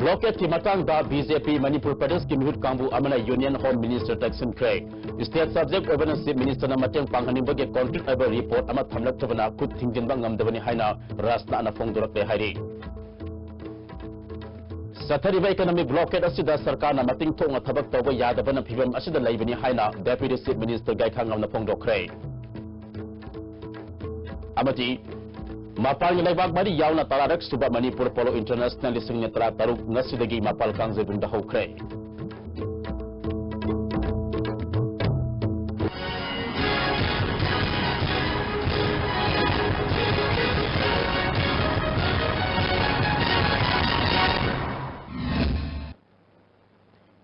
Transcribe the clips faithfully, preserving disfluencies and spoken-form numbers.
Blockade ꯀꯤ ꯃꯇꯥꯡꯗ B J P Manipur ꯄ꯭ꯔꯗꯦꯁꯀꯤ ꯃꯤꯍꯨꯠ ꯀꯥꯡꯕꯨ ꯑꯃꯅ Union Home Minister ꯇꯛꯁꯤꯟꯈ꯭ꯔꯦ꯫ State subject ꯑꯣꯏꯕꯅ Chief Minister ꯅ ꯃꯇꯦꯡ ꯄꯥꯡꯍꯟꯅꯤꯡꯕꯒꯤ concrete ꯑꯣꯏꯕ report ꯑꯃ ꯊꯝꯂꯛꯇꯕꯅ ꯈꯨꯠ ꯊꯤꯡꯖꯤꯟꯕ ꯉꯝꯗꯕꯅꯤ ꯍꯥꯏꯅ ꯔꯥꯖꯅꯥꯊꯅ ꯐꯣꯡꯗꯣꯔꯛꯂꯦ ꯍꯥꯏꯔꯤ꯫ ꯆꯠꯊꯔꯤꯕ economic blockade ꯑꯁꯤꯗ ꯁꯔꯀꯥꯔꯅ ꯃꯇꯤꯡ ꯊꯣꯛꯅ ꯊꯕꯛ ꯇꯧꯕ ꯌꯥꯗꯕꯅ ꯐꯤꯚꯝ ꯑꯁꯤꯗ ꯂꯩꯕꯅꯤ ꯍꯥꯏꯅ Deputy Chief Minister ꯒꯥꯏꯈꯥꯉꯝꯅ ꯐꯣꯡꯗꯣꯛꯈ꯭ꯔꯦ꯫ ꯑꯃꯗꯤ ꯃꯄꯥꯟꯒꯤ ꯂꯩꯕꯥꯛ ꯃꯔꯤ ꯌꯥꯎꯅ ꯇꯔꯥꯔꯛ ꯁꯨꯕ ꯃꯅꯤꯄꯨꯔ Polo International ꯂꯤꯁꯤꯡ ꯑꯅꯤ ꯇꯔꯥꯇꯔꯨꯛ ꯉꯁꯤꯗꯒꯤ ꯃꯄꯥꯜ ꯀꯥꯡꯖꯩꯕꯨꯡꯗ ꯍꯧꯈ꯭ꯔꯦ꯫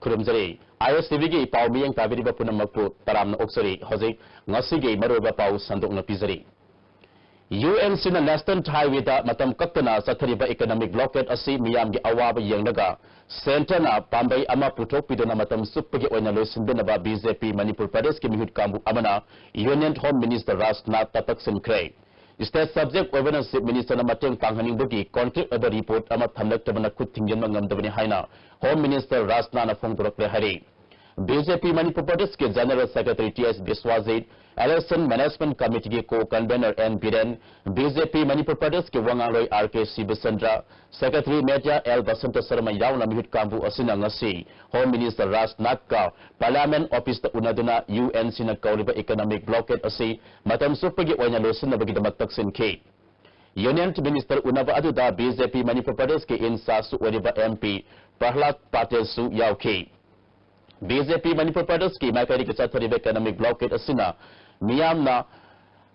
ꯈꯨꯔꯨꯝꯖꯔꯤ꯫ I S T V ꯒꯤ ꯄꯥꯎ ꯃꯤꯠꯌꯦꯡ ꯇꯥꯕꯤꯔꯤꯕ ꯄꯨꯝꯅꯃꯛꯄꯨ ꯇꯔꯥꯝꯅ ꯑꯣꯛꯆꯔꯤ꯫ ꯍꯧꯖꯤꯛ ꯉꯁꯤꯒꯤ ꯃꯔꯨꯑꯣꯏꯕ ꯄꯥꯎ ꯁꯟꯗꯣꯛꯅ ꯄꯤꯖꯔꯤ꯫ U N C ꯅ National Highway ꯗ ꯃꯇꯝ ꯀꯛꯇꯅ ꯆꯠꯊꯔꯤꯕ economic blockade ꯑꯁꯤ ꯃꯤꯌꯥꯝꯒꯤ ꯑꯋꯥꯕ ꯌꯦꯡꯂꯒ Centre ꯅ ꯄꯥꯝꯕꯩ ꯑꯃ ꯄꯨꯊꯣꯛꯄꯤꯗꯨꯅ ꯃꯇꯝ ꯆꯨꯞꯄꯒꯤ ꯑꯣꯏꯅ ꯂꯣꯏꯁꯤꯟꯕꯤꯅꯕ B J P ꯃꯅꯤꯄꯨꯔ ꯄ꯭ꯔꯗꯦꯁꯀꯤ ꯃꯤꯍꯨꯠ ꯀꯥꯡꯕꯨ ꯑꯃꯅ Union Home Minister ꯔꯥꯖꯅꯥꯊꯇ ꯇꯛꯁꯤꯟꯈ꯭ꯔꯦ꯫ State subject ꯑꯣꯏꯕꯅ Chief Minister ꯅ ꯃꯇꯦꯡ ꯄꯥꯡꯍꯟꯅꯤꯡꯕꯒꯤ concrete ꯑꯣꯏꯕ report ꯑꯃ ꯊꯝꯂꯛꯇꯕꯅ ꯈꯨꯠ ꯊꯤꯡꯖꯤꯟꯕ ꯉꯝꯗꯕꯅꯤ ꯍꯥꯏꯅ Home Minister ꯔꯥꯖꯅꯥꯊꯅ ꯐꯣꯡꯗꯣꯔꯛꯂꯦ ꯍꯥꯏꯔꯤ꯫ B J P ꯃꯅꯤꯄꯨꯔ ꯄ꯭ꯔꯗꯦꯁꯀꯤ General Secretary T S ꯕꯤꯁ꯭ꯋꯥꯖꯤꯠ, Election Management Committee ꯒꯤ Co-Convenor N Biren, B J P Manipur ꯄ꯭ꯔꯗꯦꯁꯀꯤ ꯋꯥ ꯉꯥꯡꯂꯣꯏ R K ꯁꯤꯕꯆꯟꯗ꯭ꯔ, Secretary Media L Basanta Sharma ꯌꯥꯎꯅ ꯃꯤꯍꯨꯠ ꯀꯥꯡꯕꯨ ꯑꯁꯤꯅ ꯉꯁꯤ Home Minister ꯔꯥꯖꯅꯥꯊꯀ Parliament Office ꯇ ꯎꯅꯗꯨꯅ U N C ꯅ ꯀꯧꯔꯤꯕ economic blockade ꯑꯁꯤ ꯃꯇꯝ ꯆꯨꯞꯄꯒꯤ ꯑꯣꯏꯅ ꯂꯣꯏꯁꯤꯟꯅꯕꯒꯤꯗꯃꯛ ꯇꯛꯁꯤꯟꯈꯤ꯫ Union Minister ꯎꯅꯕ ꯑꯗꯨꯗ B J P ꯃꯅꯤꯄꯨꯔ ꯄ꯭ꯔꯗꯦꯁꯀꯤ in-charge ꯁꯨ ꯑꯣꯏꯔꯤꯕ M P ꯄ꯭ꯔꯍ꯭ꯂꯥꯗ ꯄꯇꯦꯜꯁꯨ ꯌꯥꯎꯈꯤ꯫ B J P ꯃꯅꯤꯄꯨꯔ ꯄ꯭ꯔꯗꯦꯁꯀꯤ ꯃꯥꯏꯀꯩꯗꯒꯤ ꯆꯠꯊꯔꯤꯕ economic blockade ꯑꯁꯤꯅ ꯃꯤꯌꯥꯝꯅ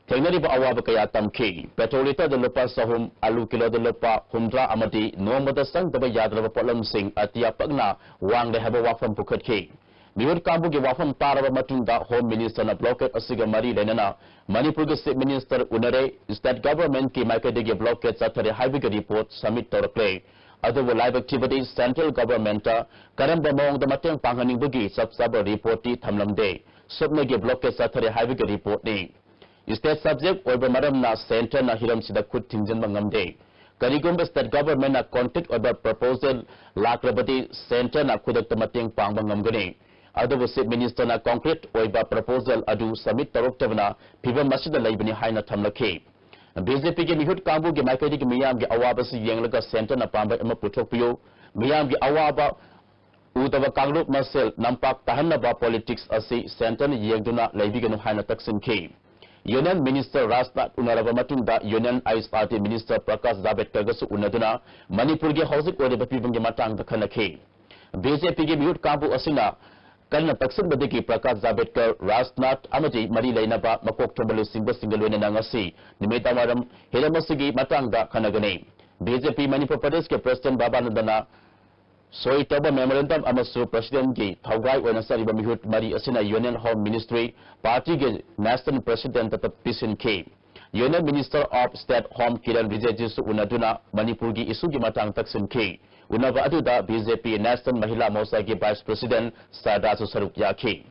ꯊꯦꯡꯅꯔꯤꯕ ꯑꯋꯥꯕ ꯀꯌꯥ ꯇꯝꯈꯤ꯫ Petrol litre ꯗ ꯂꯨꯄꯥ ꯆꯍꯨꯝ, ꯑꯂꯨ ꯀꯤꯂꯣꯗ ꯂꯨꯄꯥ ꯍꯨꯝꯗ꯭ꯔꯥ ꯑꯃꯗꯤ ꯅꯣꯡꯃꯗ ꯆꯪꯗꯕ ꯌꯥꯗ꯭ꯔꯕ ꯄꯣꯠꯂꯝꯁꯤꯡ ꯑꯇꯤꯌꯥ ꯄꯛꯅ ꯋꯥꯡꯂꯦ ꯍꯥꯏꯕ ꯋꯥꯐꯝ ꯄꯨꯈꯠꯈꯤ꯫ ꯃꯤꯍꯨꯠ ꯀꯥꯡꯕꯨꯒꯤ ꯋꯥꯐꯝ ꯇꯥꯔꯕ ꯃꯇꯨꯡꯗ Home Minister ꯅ blockade ꯑꯁꯤꯒ ꯃꯔꯤ ꯂꯩꯅꯅ ꯃꯅꯤꯄꯨꯔꯒꯤ Chief Minister ꯎꯅꯔꯦ, State Government ꯀꯤ ꯃꯥꯏꯀꯩꯗꯒꯤ blockade ꯆꯠꯊꯔꯦ ꯍꯥꯏꯕꯒꯤ report submit ꯇꯧꯔꯛꯂꯦ꯫ ꯑꯗꯨꯕꯨ ꯂꯥꯏꯕꯛ ꯊꯤꯕꯗꯤ Central Government ꯇ ꯀꯔꯝꯕ ꯃꯑꯣꯡꯗ ꯃꯇꯦꯡ ꯄꯥꯡꯍꯟꯅꯤꯡꯕꯒꯤ ꯆꯞ ꯆꯥꯕ report ꯇꯤ ꯊꯝꯂꯝꯗꯦ꯫ ꯁꯨꯞꯅꯒꯤ blockade ꯆꯠꯊꯔꯦ ꯍꯥꯏꯕꯒꯤ report ꯅꯤ꯫ State subject ꯑꯣꯏꯕ ꯃꯔꯝꯅ Centre ꯅ ꯍꯤꯔꯝꯁꯤꯗ ꯈꯨꯠ ꯊꯤꯡꯖꯤꯟꯕ ꯉꯝꯗꯦ꯫ ꯀꯔꯤꯒꯨꯝꯕ state government ꯅ concrete ꯑꯣꯏꯕ proposal ꯂꯥꯛꯂꯕꯗꯤ centre ꯅ ꯈꯨꯗꯛꯇ ꯃꯇꯦꯡ ꯄꯥꯡꯕ ꯉꯝꯒꯅꯤ꯫ ꯑꯗꯨꯕꯨ Chief Minister ꯅ concrete ꯑꯣꯏꯕ proposal ꯑꯗꯨ submit ꯇꯧꯔꯛꯇꯕꯅ ꯐꯤꯚꯝ ꯑꯁꯤꯗ ꯂꯩꯕꯅꯤ ꯍꯥꯏꯅ ꯊꯝꯂꯛꯈꯤ꯫ BJP ꯒꯤ ꯃꯤꯍꯨꯠ ꯀꯥꯡꯕꯨꯒꯤ ꯃꯥꯏꯀꯩꯗꯒꯤ ꯃꯤꯌꯥꯝꯒꯤ ꯑꯋꯥꯕꯁꯤ ꯌꯦꯡꯂꯒ centre ꯅ ꯄꯥꯝꯕꯩ ꯑꯃ ꯄꯨꯊꯣꯛꯄꯤꯌꯨ, ꯃꯤꯌꯥꯝꯒꯤ ꯑꯋꯥꯕ ꯎꯗꯕ ꯀꯥꯡꯂꯨꯞ ꯃꯁꯦꯜ ꯅꯝꯄꯥꯛ ꯇꯥꯍꯟꯅꯕ politics ꯑꯁꯤ centre ꯅ ꯌꯦꯡꯗꯨꯅ ꯂꯩꯕꯤꯒꯅꯨ ꯍꯥꯏꯅ ꯇꯛꯁꯤꯟꯈꯤ꯫ Union Minister ꯔꯥꯖꯅꯥꯊ ꯎꯅꯔꯕ ꯃꯇꯨꯡꯗ Union ISRD Minister ꯄ꯭ꯔꯀꯥꯁ ꯖꯥꯚꯦꯗꯀꯔꯒꯁꯨ ꯎꯅꯗꯨꯅ ꯃꯅꯤꯄꯨꯔꯒꯤ ꯍꯧꯖꯤꯛ ꯑꯣꯏꯔꯤꯕ ꯐꯤꯕꯝꯒꯤ ꯃꯇꯥꯡꯗ ꯈꯟꯅꯈꯤ꯫ BJP ꯒꯤ ꯃꯤꯍꯨꯠ ꯀꯥꯡꯕꯨ ꯑꯁꯤꯅ ꯀꯟꯅ ꯇꯛꯁꯤꯟꯕꯗꯒꯤ ꯄ꯭ꯔꯀꯥꯁ ꯖꯥꯚꯦꯗꯀꯔ, ꯔꯥꯖꯅꯥꯊ ꯑꯃꯗꯤ ꯃꯔꯤ ꯂꯩꯅꯕ ꯃꯀꯣꯛ ꯊꯣꯡꯕ ꯂꯨꯆꯤꯡꯕꯁꯤꯡꯒ ꯂꯣꯏꯅꯅ ꯉꯁꯤ ꯅꯨꯃꯤꯗꯥꯡꯋꯥꯏꯔꯝ ꯍꯤꯔꯝ ꯑꯁꯤꯒꯤ ꯃꯇꯥꯡꯗ ꯈꯟꯅꯒꯅꯤ꯫ BJP ꯃꯅꯤꯄꯨꯔ ꯄ꯭ꯔꯗꯦꯁꯀꯤ President ꯚꯕꯥꯅꯟꯗꯅ ꯁꯣꯏ ꯇꯧꯕ memorandum ꯑꯃꯁꯨ President ꯀꯤ ꯊꯧꯒꯥꯏ ꯑꯣꯏꯅ ꯆꯠꯂꯤꯕ ꯃꯤꯍꯨꯠ ꯃꯔꯤ ꯑꯁꯤꯅ Union Home Ministry, party ꯒꯤ National President ꯇ ꯄꯤꯁꯤꯟꯈꯤ꯫ Union Minister of State Home Kiran ꯔꯤꯖꯤꯖꯨꯁꯨ ꯎꯅꯗꯨꯅ ꯃꯅꯤꯄꯨꯔꯒꯤ issue ꯒꯤ ꯃꯇꯥꯡ ꯇꯛꯁꯤꯟꯈꯤ꯫ ꯎꯅꯕ ꯑꯗꯨꯗ BJP National Mahila Morcha ꯒꯤ Vice President ꯁꯔꯗꯥꯁꯨ ꯁꯔꯨꯛ ꯌꯥꯈꯤ꯫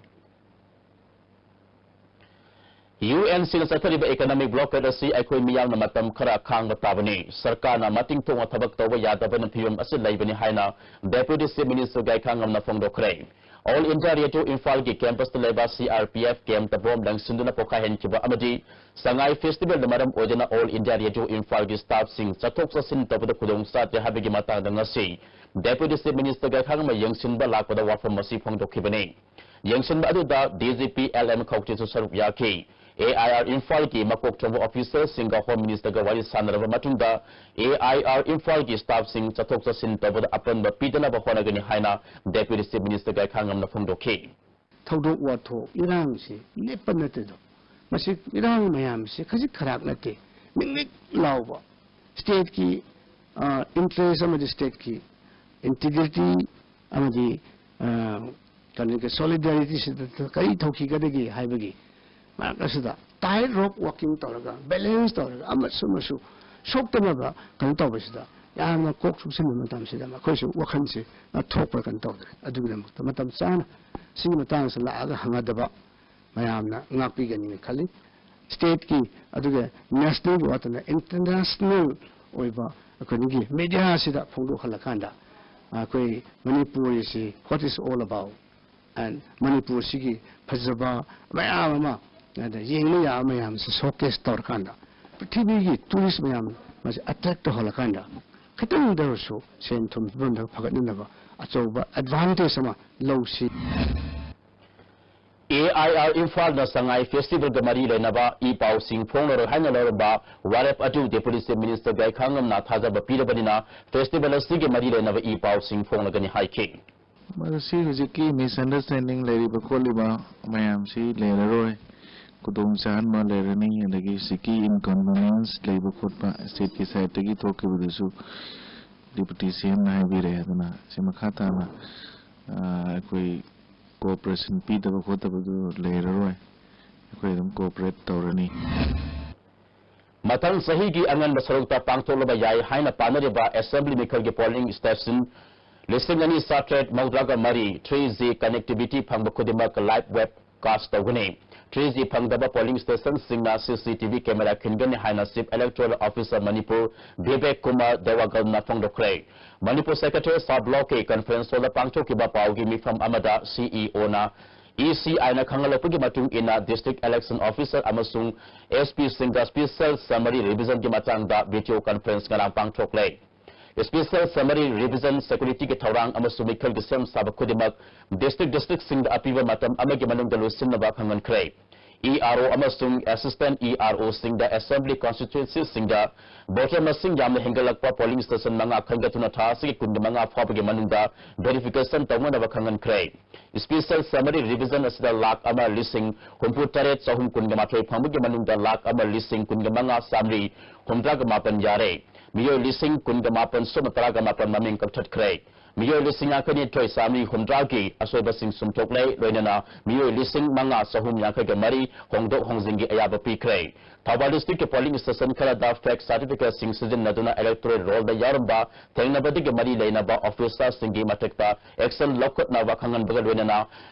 UN ꯁꯤꯡꯅ ꯆꯠꯊꯔꯤꯕ economic blockade ꯑꯁꯤ ꯑꯩꯈꯣꯏ ꯃꯤꯌꯥꯝꯅ ꯃꯇꯝ ꯈꯔ ꯈꯥꯡꯕ ꯇꯥꯕꯅꯤ꯫ ꯁꯔꯀꯥꯔꯅ ꯃꯇꯤꯡ ꯊꯣꯛꯅ ꯊꯕꯛ ꯇꯧꯕ ꯌꯥꯗꯕꯅ ꯐꯤꯚꯝ ꯑꯁꯤ ꯂꯩꯕꯅꯤ ꯍꯥꯏꯅ Deputy Chief Minister ꯒꯥꯏꯈꯥꯉꯝꯅ ꯐꯣꯡꯗꯣꯛꯈ꯭ꯔꯦ꯫ All India Radio ꯏꯝꯐꯥꯜꯒꯤ campus ꯇ ꯂꯩꯕ CRPF camp ꯇ bomb ꯂꯪꯁꯤꯟꯗꯨꯅ ꯄꯣꯈꯥꯏꯍꯟꯈꯤꯕ ꯑꯃꯗꯤ ꯁꯉꯥꯏ festival ꯅ ꯃꯔꯝ ꯑꯣꯏꯗꯨꯅ All India Radio ꯏꯝꯐꯥꯜꯒꯤ staff ꯁꯤꯡ ꯆꯠꯊꯣꯛ ꯆꯠꯁꯤꯟ ꯇꯧꯕꯗ ꯈꯨꯗꯣꯡ ꯆꯥꯗꯦ ꯍꯥꯏꯕꯒꯤ ꯃꯇꯥꯡꯗ ꯉꯁꯤ Deputy Chief Minister ꯒꯥꯏꯈꯥꯉꯝꯅ ꯌꯦꯡꯁꯤꯟꯕ ꯂꯥꯛꯄꯗ ꯋꯥꯐꯝ ꯑꯁꯤ ꯐꯣꯡꯗꯣꯛꯈꯤꯕꯅꯤ꯫ ꯌꯦꯡꯁꯤꯟꯕ ꯑꯗꯨꯗ DGP LM ꯈꯧꯇꯦꯁꯨ ꯁꯔꯨꯛ ꯌꯥꯈꯤ꯫ AIR ꯏꯝꯐꯥꯜꯒꯤ ꯃꯀꯣꯛ ꯊꯣꯡꯕ official ꯁꯤꯡꯒ Home Minister ꯒ ꯋꯥꯔꯤ ꯁꯥꯟꯅꯔꯕ ꯃꯇꯨꯡꯗ AIR ꯏꯝꯐꯥꯜꯒꯤ staff ꯁꯤꯡ ꯆꯠꯊꯣꯛ ꯆꯠꯁꯤꯟ ꯇꯧꯕꯗ ꯑꯄꯟꯕ ꯄꯤꯗꯅꯕ ꯍꯣꯠꯅꯒꯅꯤ ꯍꯥꯏꯅ Deputy Chief Minister ꯒꯥꯏꯈꯥꯉꯝꯅ ꯐꯣꯡꯗꯣꯛꯈꯤ꯫ ꯊꯧꯗꯣꯛ ꯋꯥꯊꯣꯛ ꯏꯔꯥꯡꯁꯤ ꯂꯦꯞꯄ ꯅꯠꯇꯦꯗꯣ꯫ ꯃꯁꯤ ꯏꯔꯥꯡ ꯃꯌꯥꯝꯁꯤ ꯈꯖꯤꯛ ꯈꯔꯥꯛ ꯅꯠꯇꯦ꯫ ꯃꯤꯡꯂꯤꯛ ꯂꯥꯎꯕ state ꯀꯤ, ꯑ, interest ꯑꯃꯗꯤ state ꯀꯤ integrity ꯑꯃꯗꯤ, ꯑ, ꯀꯩꯅꯣꯒꯤ solidarity ꯁꯤꯗ ꯀꯔꯤ ꯊꯣꯛꯈꯤꯒꯗꯒꯦ ꯍꯥꯏꯕꯒꯤ ꯃꯔꯛ ꯑꯁꯤꯗ tight rope walking ꯇꯧꯔꯒ, balance ꯇꯧꯔꯒ, ꯑꯃꯁꯨ ꯑꯃꯁꯨ ꯁꯣꯛꯇꯅꯕ ꯀꯩꯅꯣ ꯇꯧꯕꯁꯤꯗ ꯌꯥꯝꯅ ꯀꯣꯛ ꯆꯨꯞꯁꯤꯟꯕ ꯃꯇꯝꯁꯤꯗ ꯃꯈꯣꯏꯁꯨ ꯋꯥꯈꯜꯁꯦ, ꯑ, ꯊꯣꯛꯄ ꯀꯩꯅꯣ ꯇꯧꯗ꯭ꯔꯦ꯫ ꯑꯗꯨꯒꯤꯗꯃꯛꯇ ꯃꯇꯝ ꯆꯥꯅ ꯁꯤꯒꯤ ꯃꯇꯥꯡꯁꯤꯗ ꯂꯥꯛꯑꯒ ꯍꯪꯒꯗꯕ ꯃꯌꯥꯝꯅ ꯉꯥꯛꯄꯤꯒꯅꯤꯅ ꯈꯜꯂꯤ꯫ State ꯀꯤ ꯑꯗꯨꯒ national ꯒꯤ ꯋꯥꯠꯇꯅ international ꯑꯣꯏꯕ ꯑꯩꯈꯣꯏꯒꯤ ꯃꯦꯗꯤꯌꯥꯁꯤꯗ ꯐꯣꯡꯗꯣꯛꯍꯜꯂꯀꯥꯟꯗ ꯑꯩꯈꯣꯏ ꯃꯅꯤꯄꯨꯔꯤꯁꯤ what is all about and ꯃꯅꯤꯄꯨꯔꯁꯤꯒꯤ ꯐꯖꯕ ꯃꯌꯥꯝ ꯑꯃ ꯑꯗ ꯌꯦꯡꯕ ꯌꯥꯕ ꯃꯌꯥꯝꯁꯦ ꯁꯣꯀꯦꯁ ꯇꯧꯔꯀꯥꯟꯗ ꯄ꯭ꯔꯤꯊꯤꯕꯤꯒꯤ ꯇꯨꯔꯤꯁ ꯃꯌꯥꯝ ꯃꯁꯤ ꯑꯦꯇ꯭ꯔꯦꯛ ꯇꯧꯍꯜꯂꯀꯥꯟꯗ ꯈꯤꯇꯪꯗ ꯑꯣꯏꯔꯁꯨ ꯁꯦꯟ ꯊꯨꯝ ꯐꯤꯕꯝꯗ ꯐꯒꯠꯅꯅꯕ ꯑꯆꯧꯕ ꯑꯦꯗꯚꯥꯟꯇꯦꯖ ꯑꯃ ꯂꯧꯁꯤ꯫ ꯑꯦ ꯑꯥꯏ ꯑꯥꯔ ꯏꯝꯐꯥꯜꯅ ꯁꯉꯥꯏ ꯐꯦꯁꯇꯤꯚꯦꯜꯒ ꯃꯔꯤ ꯂꯩꯅꯕ ꯏ ꯄꯥꯎꯁꯤꯡ ꯐꯣꯡꯂꯔꯣꯏ ꯍꯥꯏꯅ ꯂꯧꯔꯝꯕ ꯋꯥꯔꯦꯞ ꯑꯗꯨ ꯗꯦꯄꯨꯇꯤ ꯆꯤꯐ ꯃꯤꯅꯤꯁꯇꯔ ꯒꯥꯏꯈꯥꯉꯝꯅ ꯊꯥꯖꯕ ꯄꯤꯔꯕꯅꯤꯅ ꯐꯦꯁꯇꯤꯚꯦꯜ ꯑꯁꯤꯒꯤ ꯃꯔꯤ ꯂꯩꯅꯕ ꯏ ꯄꯥꯎꯁꯤꯡ ꯐꯣꯡꯂꯒꯅꯤ ꯍꯥꯏꯈꯤ꯫ ꯃꯁꯤ ꯍꯧꯖꯤꯛꯀꯤ ꯃꯤꯁꯑꯟꯗꯔꯁꯇꯦꯟꯗꯤꯡ ꯂꯩꯔꯤꯕ ꯈꯣꯠꯂꯤꯕ ꯃꯌꯥꯝꯁꯤ ꯂꯩꯔꯔꯣꯏ꯫ ꯈꯨꯗꯣꯡ ꯆꯥꯍꯟꯕ ꯂꯩꯔꯅꯤ꯫ ꯑꯗꯒꯤ ꯍꯧꯖꯤꯛꯀꯤ ꯏꯟꯀꯟꯚꯤꯅꯤꯌꯦꯟꯁ ꯂꯩꯕ ꯈꯣꯠꯄ ꯁ꯭ꯇꯦꯠꯀꯤ ꯁꯥꯏꯠꯇꯒꯤ ꯊꯣꯛꯈꯤꯕꯗꯨꯁꯨ ꯗꯤꯄꯨꯇꯤ ꯁꯤ ꯑꯦꯝꯅ ꯍꯥꯏꯕꯤꯔꯦ꯫ ꯑꯗꯨꯅ ꯁꯤ ꯃꯈꯥ ꯇꯥꯅ ꯑꯩꯈꯣꯏ ꯀꯣꯑꯣꯄꯔꯦꯁꯟ ꯄꯤꯗꯕ ꯈꯣꯠꯇꯕꯗꯨ ꯂꯩꯔꯔꯣꯏ꯫ ꯑꯩꯈꯣꯏ ꯑꯗꯨꯝ ꯀꯣꯑꯣꯄꯔꯦꯠ ꯇꯧꯔꯅꯤ꯫ ꯃꯊꯪ ꯆꯍꯤꯒꯤ ꯑꯉꯟꯕ ꯁꯔꯨꯛꯇ ꯄꯥꯡꯊꯣꯛꯂꯕ ꯌꯥꯏ ꯍꯥꯏꯅ ꯄꯥꯅꯔꯤꯕ ꯑꯦꯁꯦꯝꯕ꯭ꯂꯤ ꯃꯤꯈꯜꯒꯤ ꯄꯣꯂꯤꯡ ꯁ꯭ꯇꯦꯁꯟ ꯂꯤꯁꯤꯡ ꯑꯅꯤ ꯆꯥꯇ꯭ꯔꯦꯠ ꯃꯧꯗ꯭ꯔꯥꯒ ꯃꯔꯤ ꯊ꯭ꯔꯤ ꯖꯤ ꯀꯅꯦꯛꯇꯤꯚꯤꯇꯤ ꯐꯪꯕ ꯈꯨꯗꯤꯡꯃꯛ ꯂꯥꯏꯚ ꯋꯦꯕ ꯀꯥꯁ ꯇꯧꯒꯅꯤ꯫ ꯊ꯭ꯔꯤ ꯖꯤ ꯐꯪꯗꯕ ꯄꯣꯂꯤꯡ ꯁ꯭ꯇꯦꯁꯟꯁꯤꯡꯅ C C T V camera ꯈꯤꯟꯒꯅꯤ ꯍꯥꯏꯅ chief electoral officer Manipur Vivek Kumar ꯗꯦꯋꯥꯒꯜꯅ ꯐꯣꯡꯗꯣꯛꯈ꯭ꯔꯦ꯫ ꯃꯅꯤꯄꯨꯔ ꯁꯦꯀ꯭ꯔꯦꯇꯔꯤꯌꯦꯠ ꯁꯕ ꯕ꯭ꯂꯣꯛꯀꯤ ꯀꯟꯐꯔꯦꯟꯁ ꯍꯣꯜꯗ ꯄꯥꯡꯊꯣꯛꯈꯤꯕ ꯄꯥꯎꯒꯤ ꯃꯤꯐꯝ ꯑꯃꯗ ꯁꯤ ꯏ ꯑꯣꯅ ꯏ ꯁꯤ ꯑꯥꯏꯅ ꯈꯪꯍꯜꯂꯛꯄꯒꯤ ꯃꯇꯨꯡ ꯏꯟꯅ ꯗꯤꯁꯇ꯭ꯔꯤꯛ ꯏꯂꯦꯛꯁꯟ ꯑꯣꯐꯤꯁꯥꯔ ꯑꯃꯁꯨꯡ ꯑꯦꯁ ꯄꯤꯁꯤꯡꯒ ꯁ꯭ꯄꯦꯁꯦꯜ ꯁꯝꯃꯔꯤ ꯔꯤꯚꯤꯖꯟꯒꯤ ꯃꯇꯥꯡꯗ ꯚꯤꯗꯤꯑꯣ ꯀꯟꯐꯔꯦꯟꯁ ꯉꯔꯥꯡ ꯄꯥꯡꯊꯣꯛꯂꯦ꯫ ꯁ꯭ꯄꯦꯁꯦꯜ ꯁꯝꯃꯔꯤ ꯔꯤꯚꯤꯖꯟ, ꯁꯦꯀ꯭ꯌꯨꯔꯤꯇꯤꯒꯤ ꯊꯧꯔꯥꯡ ꯑꯃꯁꯨꯡ ꯃꯤꯈꯜꯒꯤ ꯁꯦꯝ ꯁꯥꯕ ꯈꯨꯗꯤꯡꯃꯛ ꯗꯤꯁꯇ꯭ꯔꯤꯛ ꯗꯤꯁꯇ꯭ꯔꯤꯛꯁꯤꯡꯗ ꯑꯄꯤꯕ ꯃꯇꯝ ꯑꯃꯒꯤ ꯃꯅꯨꯡꯗ ꯂꯣꯏꯁꯤꯟꯅꯕ ꯈꯪꯍꯟꯈ꯭ꯔꯦ꯫ ꯏ ꯑꯥꯔ ꯑꯣ ꯑꯃꯁꯨꯡ ꯑꯦꯁꯤꯁꯇꯦꯟꯠ ꯏ ꯑꯥꯔ ꯑꯣꯁꯤꯡꯗ ꯑꯦꯁꯦꯝꯕ꯭ꯂꯤ ꯀꯟꯁꯇꯤꯇ꯭ꯋꯦꯟꯁꯤꯁꯤꯡꯗ ꯚꯣꯇꯔ ꯃꯁꯤꯡ ꯌꯥꯝꯅ ꯍꯦꯟꯒꯠꯂꯛꯄ ꯄꯣꯂꯤꯡ ꯁ꯭ꯇꯦꯁꯟ ꯃꯉꯥ ꯈꯟꯒꯠꯇꯨꯅ ꯊꯥ ꯑꯁꯤꯒꯤ ꯀꯨꯟꯒ ꯃꯉꯥ ꯐꯥꯎꯕꯒꯤ ꯃꯅꯨꯡꯗ ꯚꯦꯔꯤꯐꯤꯀꯦꯁꯟ ꯇꯧꯅꯅꯕ ꯈꯪꯍꯟꯈ꯭ꯔꯦ꯫ ꯁ꯭ꯄꯦꯁꯦꯜ ꯁꯝꯃꯔꯤ ꯔꯤꯚꯤꯖꯟ ꯑꯁꯤꯗ ꯂꯥꯈ ꯑꯃ ꯂꯤꯁꯤꯡ ꯍꯨꯝꯐꯨ ꯇꯔꯦꯠ ꯆꯍꯨꯝ ꯀꯨꯟꯒ ꯃꯥꯊꯣꯏ ꯐꯪꯕꯒꯤ ꯃꯅꯨꯡꯗ ꯂꯥꯈ ꯑꯃ ꯂꯤꯁꯤꯡ ꯀꯨꯟꯒ ꯃꯉꯥ ꯆꯥꯃꯔꯤ ꯍꯨꯝꯗ꯭ꯔꯥꯒ ꯃꯥꯄꯟ ꯌꯥꯔꯦ꯫ ꯃꯤꯑꯣꯏ ꯂꯤꯁꯤꯡ ꯀꯨꯟꯒ ꯃꯥꯄꯟ ꯁꯨꯞꯅ ꯇꯔꯥꯒ ꯃꯥꯄꯟ ꯃꯃꯤꯡ ꯀꯛꯊꯠꯈ꯭ꯔꯦ꯫ ꯃꯤꯑꯣꯏ ꯂꯤꯁꯤꯡ ꯌꯥꯡꯈꯩ ꯅꯤꯊꯣꯏ ꯆꯥꯃꯔꯤ ꯍꯨꯝꯗ꯭ꯔꯥꯒꯤ ꯑꯁꯣꯏꯕꯁꯤꯡ ꯆꯨꯝꯊꯣꯛꯂꯦ, ꯂꯣꯏꯅꯅ ꯃꯤꯑꯣꯏ ꯂꯤꯁꯤꯡ ꯃꯉꯥ ꯆꯍꯨꯝ ꯌꯥꯡꯈꯩꯒ ꯃꯔꯤ ꯍꯣꯡꯗꯣꯛ ꯍꯣꯡꯖꯤꯟꯒꯤ ꯑꯌꯥꯕ ꯄꯤꯈ꯭ꯔꯦ꯫ ꯊꯧꯕꯥꯜ ꯗꯤꯁꯇ꯭ꯔꯤꯛꯀꯤ ꯄꯣꯂꯤꯡ ꯁ꯭ꯇꯦꯁꯟ ꯈꯔꯗ ꯐꯦꯛ ꯁꯥꯔꯇꯤꯐꯤꯀꯦꯠꯁꯤꯡ ꯁꯤꯖꯤꯟꯅꯗꯨꯅ ꯏꯂꯦꯛꯇꯣꯔꯦꯜ ꯔꯣꯜꯗ ꯌꯥꯎꯔꯝꯕ ꯊꯦꯡꯅꯕꯗꯒꯤ ꯃꯔꯤ ꯂꯩꯅꯕ ꯑꯣꯐꯤꯁꯥꯔꯁꯤꯡꯒꯤ ꯃꯊꯛꯇ ꯑꯦꯛꯁꯟ ꯂꯧꯈꯠꯅꯕ ꯈꯪꯍꯟꯕꯒ ꯂꯣꯏꯅꯅ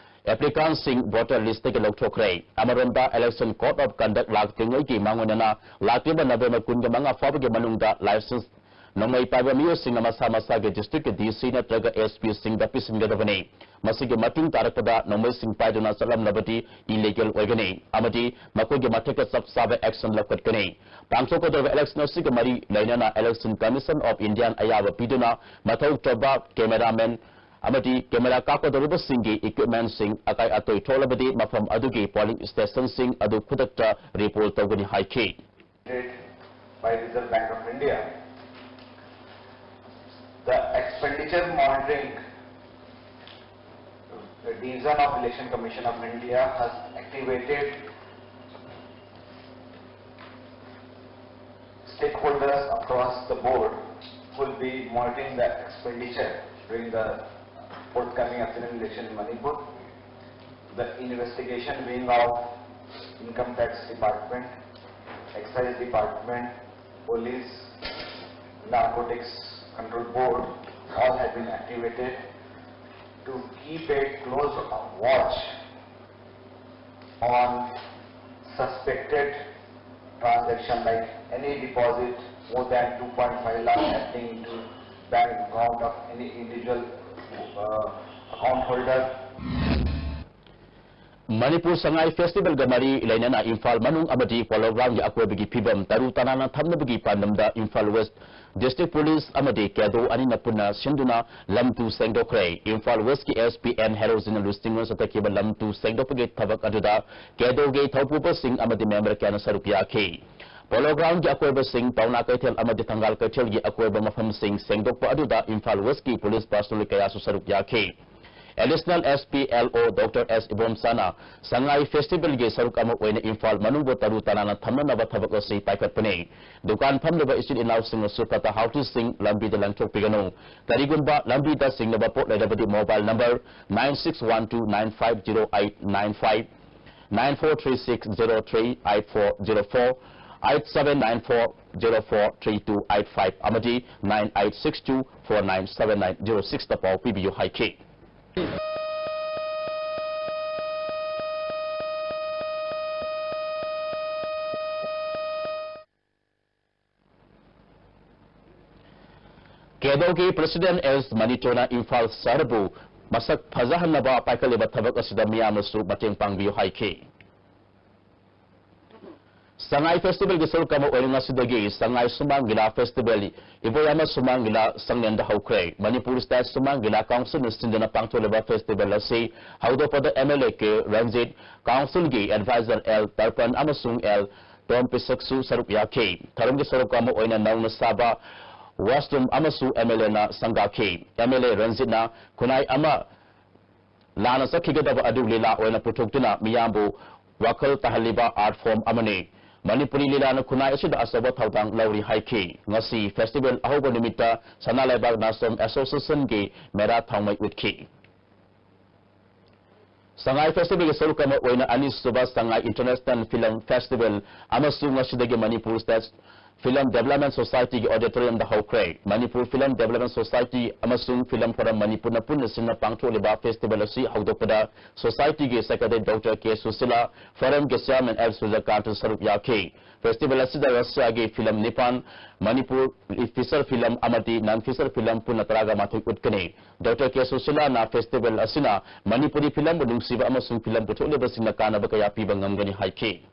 ꯑꯦꯄ꯭ꯂꯤꯀꯥꯟꯁꯤꯡ ꯚꯣꯇꯔ ꯂꯤꯁꯇꯒꯤ ꯂꯧꯊꯣꯛꯈ꯭ꯔꯦ꯫ ꯑꯃꯔꯣꯝꯗ, ꯏꯂꯦꯛꯁꯟ ꯀꯣꯗ ꯑꯣꯐ ꯀꯟꯗꯛ ꯂꯥꯛꯇ꯭ꯔꯤꯉꯩꯒꯤ ꯃꯥꯡꯑꯣꯏꯅꯅ ꯂꯥꯛꯂꯤꯕ ꯅꯕꯦꯝꯕꯔ ꯀꯨꯟꯒ ꯃꯉꯥ ꯐꯥꯎꯕꯒꯤ ꯃꯅꯨꯡꯗ ꯂꯥꯏꯁꯦꯟꯁ ꯅꯣꯡꯃꯩ ꯄꯥꯏꯕ ꯃꯤꯑꯣꯏꯁꯤꯡꯅ ꯃꯁꯥ ꯃꯁꯥꯒꯤ ꯗꯤꯁꯇ꯭ꯔꯤꯛꯀꯤ ꯗꯤ ꯁꯤ ꯅꯠꯇ꯭ꯔꯒ ꯑꯦꯁ ꯄꯤꯁꯤꯡꯗ ꯄꯤꯁꯤꯟꯒꯗꯕꯅꯤ꯫ ꯃꯁꯤꯒꯤ ꯃꯇꯨꯡ ꯇꯥꯔꯛꯄꯗ ꯅꯣꯡꯃꯩꯁꯤꯡ ꯄꯥꯏꯗꯨꯅ ꯆꯠꯂꯝꯂꯕꯗꯤ ꯏꯂꯤꯒꯦꯜ ꯑꯣꯏꯒꯅꯤ ꯑꯃꯗꯤ ꯃꯈꯣꯏꯒꯤ ꯃꯊꯛꯇ ꯆꯞ ꯆꯥꯕ ꯑꯦꯛꯁꯟ ꯂꯧꯈꯠꯀꯅꯤ꯫ ꯄꯥꯡꯊꯣꯛꯀꯗꯧꯔꯤꯕ ꯏꯂꯦꯛꯁꯟ ꯑꯁꯤꯒ ꯃꯔꯤ ꯂꯩꯅꯅ Election Commission of Indiaꯅ ꯑꯌꯥꯕ ꯄꯤꯗꯨꯅ ꯃꯊꯧ ꯇꯧꯕ ꯀꯦꯃꯦꯔꯥꯃꯦꯟ ꯑꯃꯗꯤ ꯀꯦꯃꯦꯔꯥ ꯀꯥꯞꯀꯗꯧꯔꯤꯕꯁꯤꯡꯒꯤ ꯏꯀ꯭ꯋꯤꯞꯃꯦꯟꯁꯤꯡ ꯑꯀꯥꯏ ꯑꯇꯣꯏ ꯊꯣꯛꯂꯕꯗꯤ ꯃꯐꯝ ꯑꯗꯨꯒꯤ ꯄꯣꯂꯤꯡ ꯁ꯭ꯇꯦꯁꯟꯁꯤꯡ ꯑꯗꯨ ꯈꯨꯗꯛꯇ ꯔꯤꯄꯣꯔꯠ ꯇꯧꯒꯅꯤ ꯍꯥꯏꯈꯤ꯫ By Reserve Bank of India, the expenditure monitoring, the Division of Election Commission of India has activated stakeholders across the board who will be monitoring the expenditure during the forthcoming assembly election in Manipur. The investigation wing of Income Tax Department, Excise Department, Police, Narcotics Control Board, all have been activated to keep a close watch on suspected transaction, like any deposit more than two point five lakh happening into bank account of any individual uh, account holder. Manipur Sangai ꯐꯦꯁꯇꯤꯚꯦꯜꯒ ꯃꯔꯤ ꯂꯩꯅꯅ ꯏꯝꯐꯥꯜ ꯃꯅꯨꯡ ꯑꯃꯗꯤ polo ꯒ꯭ꯔꯥꯎꯟꯒꯤ ꯑꯀꯣꯏꯕꯒꯤ ꯐꯤꯕꯝ ꯇꯔꯨ ꯇꯅꯥꯟꯅ ꯊꯝꯅꯕꯒꯤ ꯄꯥꯟꯗꯝꯗ Imphal west district police ꯑꯃꯗꯤ ꯀꯦꯗꯣ ꯑꯅꯤꯅ ꯄꯨꯟꯅ ꯁꯤꯟꯗꯨꯅ ꯂꯝ ꯇꯨ ꯁꯦꯡꯗꯣꯛꯈ꯭ꯔꯦ꯫ ꯏꯝꯐꯥꯜ ꯋꯦꯁꯀꯤ ꯑꯦꯁ ꯄꯤ ꯑꯦꯟ ꯍꯦꯔꯣꯖꯤꯅ ꯂꯨꯆꯤꯡꯗꯨꯅ ꯆꯠꯊꯈꯤꯕ ꯂꯝ ꯇꯨ ꯁꯦꯡꯗꯣꯛꯄꯒꯤ ꯊꯕꯛ ꯑꯗꯨꯗ ꯀꯦꯗꯣꯒꯤ ꯊꯧꯄꯨꯕꯁꯤꯡ ꯑꯃꯗꯤ ꯃꯦꯝꯕꯔ ꯀꯌꯥꯅ ꯁꯔꯨꯛ ꯌꯥꯈꯤ꯫ ꯄꯣꯂꯣ ꯒ꯭ꯔꯥꯎꯟꯒꯤ ꯑꯀꯣꯏꯕꯁꯤꯡ, ꯄꯥꯎꯅꯥ ꯀꯩꯊꯦꯜ ꯑꯃꯗꯤ ꯊꯪꯒꯥꯜ ꯀꯩꯊꯦꯜꯒꯤ ꯑꯀꯣꯏꯕ ꯃꯐꯝꯁꯤꯡ ꯁꯦꯡꯗꯣꯛꯄ ꯑꯗꯨꯗ ꯏꯝꯐꯥꯜ ꯋꯦꯁꯀꯤ ꯄꯨꯂꯤꯁ ꯄꯥꯔꯁꯣꯅꯦꯜ ꯀꯌꯥꯁꯨ ꯁꯔꯨꯛ ꯌꯥꯈꯤ꯫ Additional S P L O Doctor S ꯏꯕꯣꯝꯆꯥꯅ ꯁꯉꯥꯏ ꯐꯦꯁꯇꯤꯚꯦꯜꯒꯤ ꯁꯔꯨꯛ ꯑꯃ ꯑꯣꯏꯅ ꯏꯝꯐꯥꯜ ꯃꯅꯨꯡꯕꯨ ꯇꯔꯨ ꯇꯅꯥꯟꯅ ꯊꯝꯅꯅꯕ ꯊꯕꯛ ꯑꯁꯤ ꯄꯥꯏꯈꯠꯄꯅꯤ꯫ ꯗꯨꯀꯥꯟ ꯐꯝꯂꯤꯕ ꯏꯆꯤꯜ ꯏꯅꯥꯎꯁꯤꯡꯅꯁꯨ ꯐꯠꯇ ꯍꯥꯎꯊꯤꯁꯤꯡ ꯂꯝꯕꯤꯗ ꯂꯪꯊꯣꯛꯄꯤꯒꯅꯨ꯫ ꯀꯔꯤꯒꯨꯝꯕ ꯂꯝꯕꯤꯗ ꯆꯤꯡꯅꯕ ꯄꯣꯠ ꯂꯩꯔꯕꯗꯤ mobile number nine six one two nine five zero eight nine five, nine four three six zero three eight four zero four, eight seven nine four zero four three two eight five ꯑꯃꯗꯤ nine eight six two four nine seven nine zero six ꯇ ꯄꯥꯎ ꯄꯤꯕꯤꯌꯨ ꯍꯥꯏꯈꯤ꯫ ꯀꯦꯗꯣꯒꯤ President ꯑꯦꯁ ꯃꯅꯤꯇꯣꯅ ꯏꯝꯐꯥꯜ ꯁꯍꯔꯕꯨ ꯃꯁꯛ ꯐꯖꯍꯟꯅꯕ ꯄꯥꯏꯈꯠꯂꯤꯕ ꯊꯕꯛ ꯑꯁꯤꯗ ꯃꯤꯌꯥꯝꯅꯁꯨ ꯃꯇꯦꯡ ꯄꯥꯡꯕꯤꯌꯨ ꯍꯥꯏꯈꯤ꯫ ꯁꯉꯥꯏ Festivalꯒꯤ ꯁꯔꯨꯛ ꯑꯃ ꯑꯣꯏꯅ ꯉꯁꯤꯗꯒꯤ ꯁꯉꯥꯏ ꯁꯨꯃꯥꯡ ꯂꯤꯂꯥ Festival ꯏꯕꯣꯌꯥꯃ ꯁꯨꯃꯥꯡ ꯂꯤꯂꯥ ꯁꯪꯂꯦꯟꯗ ꯍꯧꯈ꯭ꯔꯦ꯫ ꯃꯅꯤꯄꯨꯔ State ꯁꯨꯃꯥꯡ ꯂꯤꯂꯥ Councilꯅ ꯁꯤꯟꯗꯨꯅ ꯄꯥꯡꯊꯣꯛꯂꯤꯕ festival ꯑꯁꯤ ꯍꯧꯗꯣꯛꯄꯗ M L A K Ranjit, Councilꯒꯤ Advisor ꯑꯦꯜ ꯇꯔꯄꯟ ꯑꯃꯁꯨꯡ ꯑꯦꯜ ꯇꯣꯝ ꯄꯤꯁꯛꯁꯨ ꯁꯔꯨꯛ ꯌꯥꯈꯤ꯫ ꯊꯧꯔꯝꯒꯤ ꯁꯔꯨꯛ ꯑꯃ ꯑꯣꯏꯅ ꯅꯧꯅ ꯁꯥꯕ washroom ꯑꯃꯁꯨ M L Aꯅ ꯁꯪꯒꯥꯈꯤ꯫ M L A ꯔꯟꯖꯤꯠꯅ ꯈꯨꯟꯅꯥꯏ ꯑꯃ ꯂꯥꯟꯅ ꯆꯠꯈꯤꯒꯗꯕ ꯑꯗꯨ ꯂꯤꯂꯥ ꯑꯣꯏꯅ ꯄꯨꯊꯣꯛꯇꯨꯅ ꯃꯤꯌꯥꯝꯕꯨ ꯋꯥꯈꯜ ꯇꯥꯍꯜꯂꯤꯕ art form ꯑꯃꯅꯤ꯫ ꯃꯅꯤꯄꯨꯔꯤ ꯂꯤꯂꯥꯅ ꯈꯨꯟꯅꯥꯏ ꯑꯁꯤꯗ ꯑꯆꯧꯕ ꯊꯧꯗꯥꯡ ꯂꯧꯔꯤ ꯍꯥꯏꯈꯤ꯫ ꯉꯁꯤ festival ꯑꯍꯧꯕ ꯅꯨꯃꯤꯠꯇ ꯁꯅꯥ ꯂꯩꯕꯥꯛ ꯅꯥꯆꯣꯝ Associationꯒꯤ ꯃꯦꯔꯥ ꯊꯥꯎꯃꯩ ꯎꯠꯈꯤ꯫ ꯁꯉꯥꯏ Festivalꯒꯤ ꯁꯔꯨꯛ ꯑꯃ ꯑꯣꯏꯅ ꯑꯅꯤꯁꯨꯕ ꯁꯉꯥꯏ International Film Festival ꯑꯃꯁꯨ ꯉꯁꯤꯗꯒꯤ ꯃꯅꯤꯄꯨꯔ State Film Development Societyꯒꯤ auditoriumꯗ ꯍꯧꯈ꯭ꯔꯦ꯫ ꯃꯅꯤꯄꯨꯔ Film Development Society ꯑꯃꯁꯨꯡ Film Forum ꯃꯅꯤꯄꯨꯔꯅ ꯄꯨꯟꯅ ꯁꯤꯟꯅ ꯄꯥꯡꯊꯣꯛꯂꯤꯕ festival ꯑꯁꯤ ꯍꯧꯗꯣꯛꯄꯗ Societyꯒꯤ Secretary Doctor ꯀꯦ ꯁꯨꯁꯤꯂꯥ, Forumꯒꯤ Chairman ꯑꯦꯜ ꯁꯨꯔꯖꯀꯥꯟꯇ ꯁꯔꯨꯛ ꯌꯥꯈꯤ꯫ Festival ꯑꯁꯤꯗ ꯔꯁꯤꯌꯥꯒꯤ film ꯅꯤꯄꯥꯟ, ꯃꯅꯤꯄꯨꯔ feature film ꯑꯃꯗꯤ non feature film ꯄꯨꯟꯅ ꯇꯔꯥꯒ ꯃꯥꯊꯣꯏ ꯎꯠꯀꯅꯤ꯫ Doctor ꯀꯦ ꯁꯨꯁꯤꯂꯥꯅ festival ꯑꯁꯤꯅ ꯃꯅꯤꯄꯨꯔꯤ filmꯕꯨ ꯅꯨꯡꯁꯤꯕ ꯑꯃꯁꯨꯡ film ꯄꯨꯊꯣꯛꯂꯤꯕꯁꯤꯡꯅ ꯀꯥꯟꯅꯕ ꯀꯌꯥ ꯄꯤꯕ ꯉꯝꯒꯅꯤ ꯍꯥꯏꯈꯤ꯫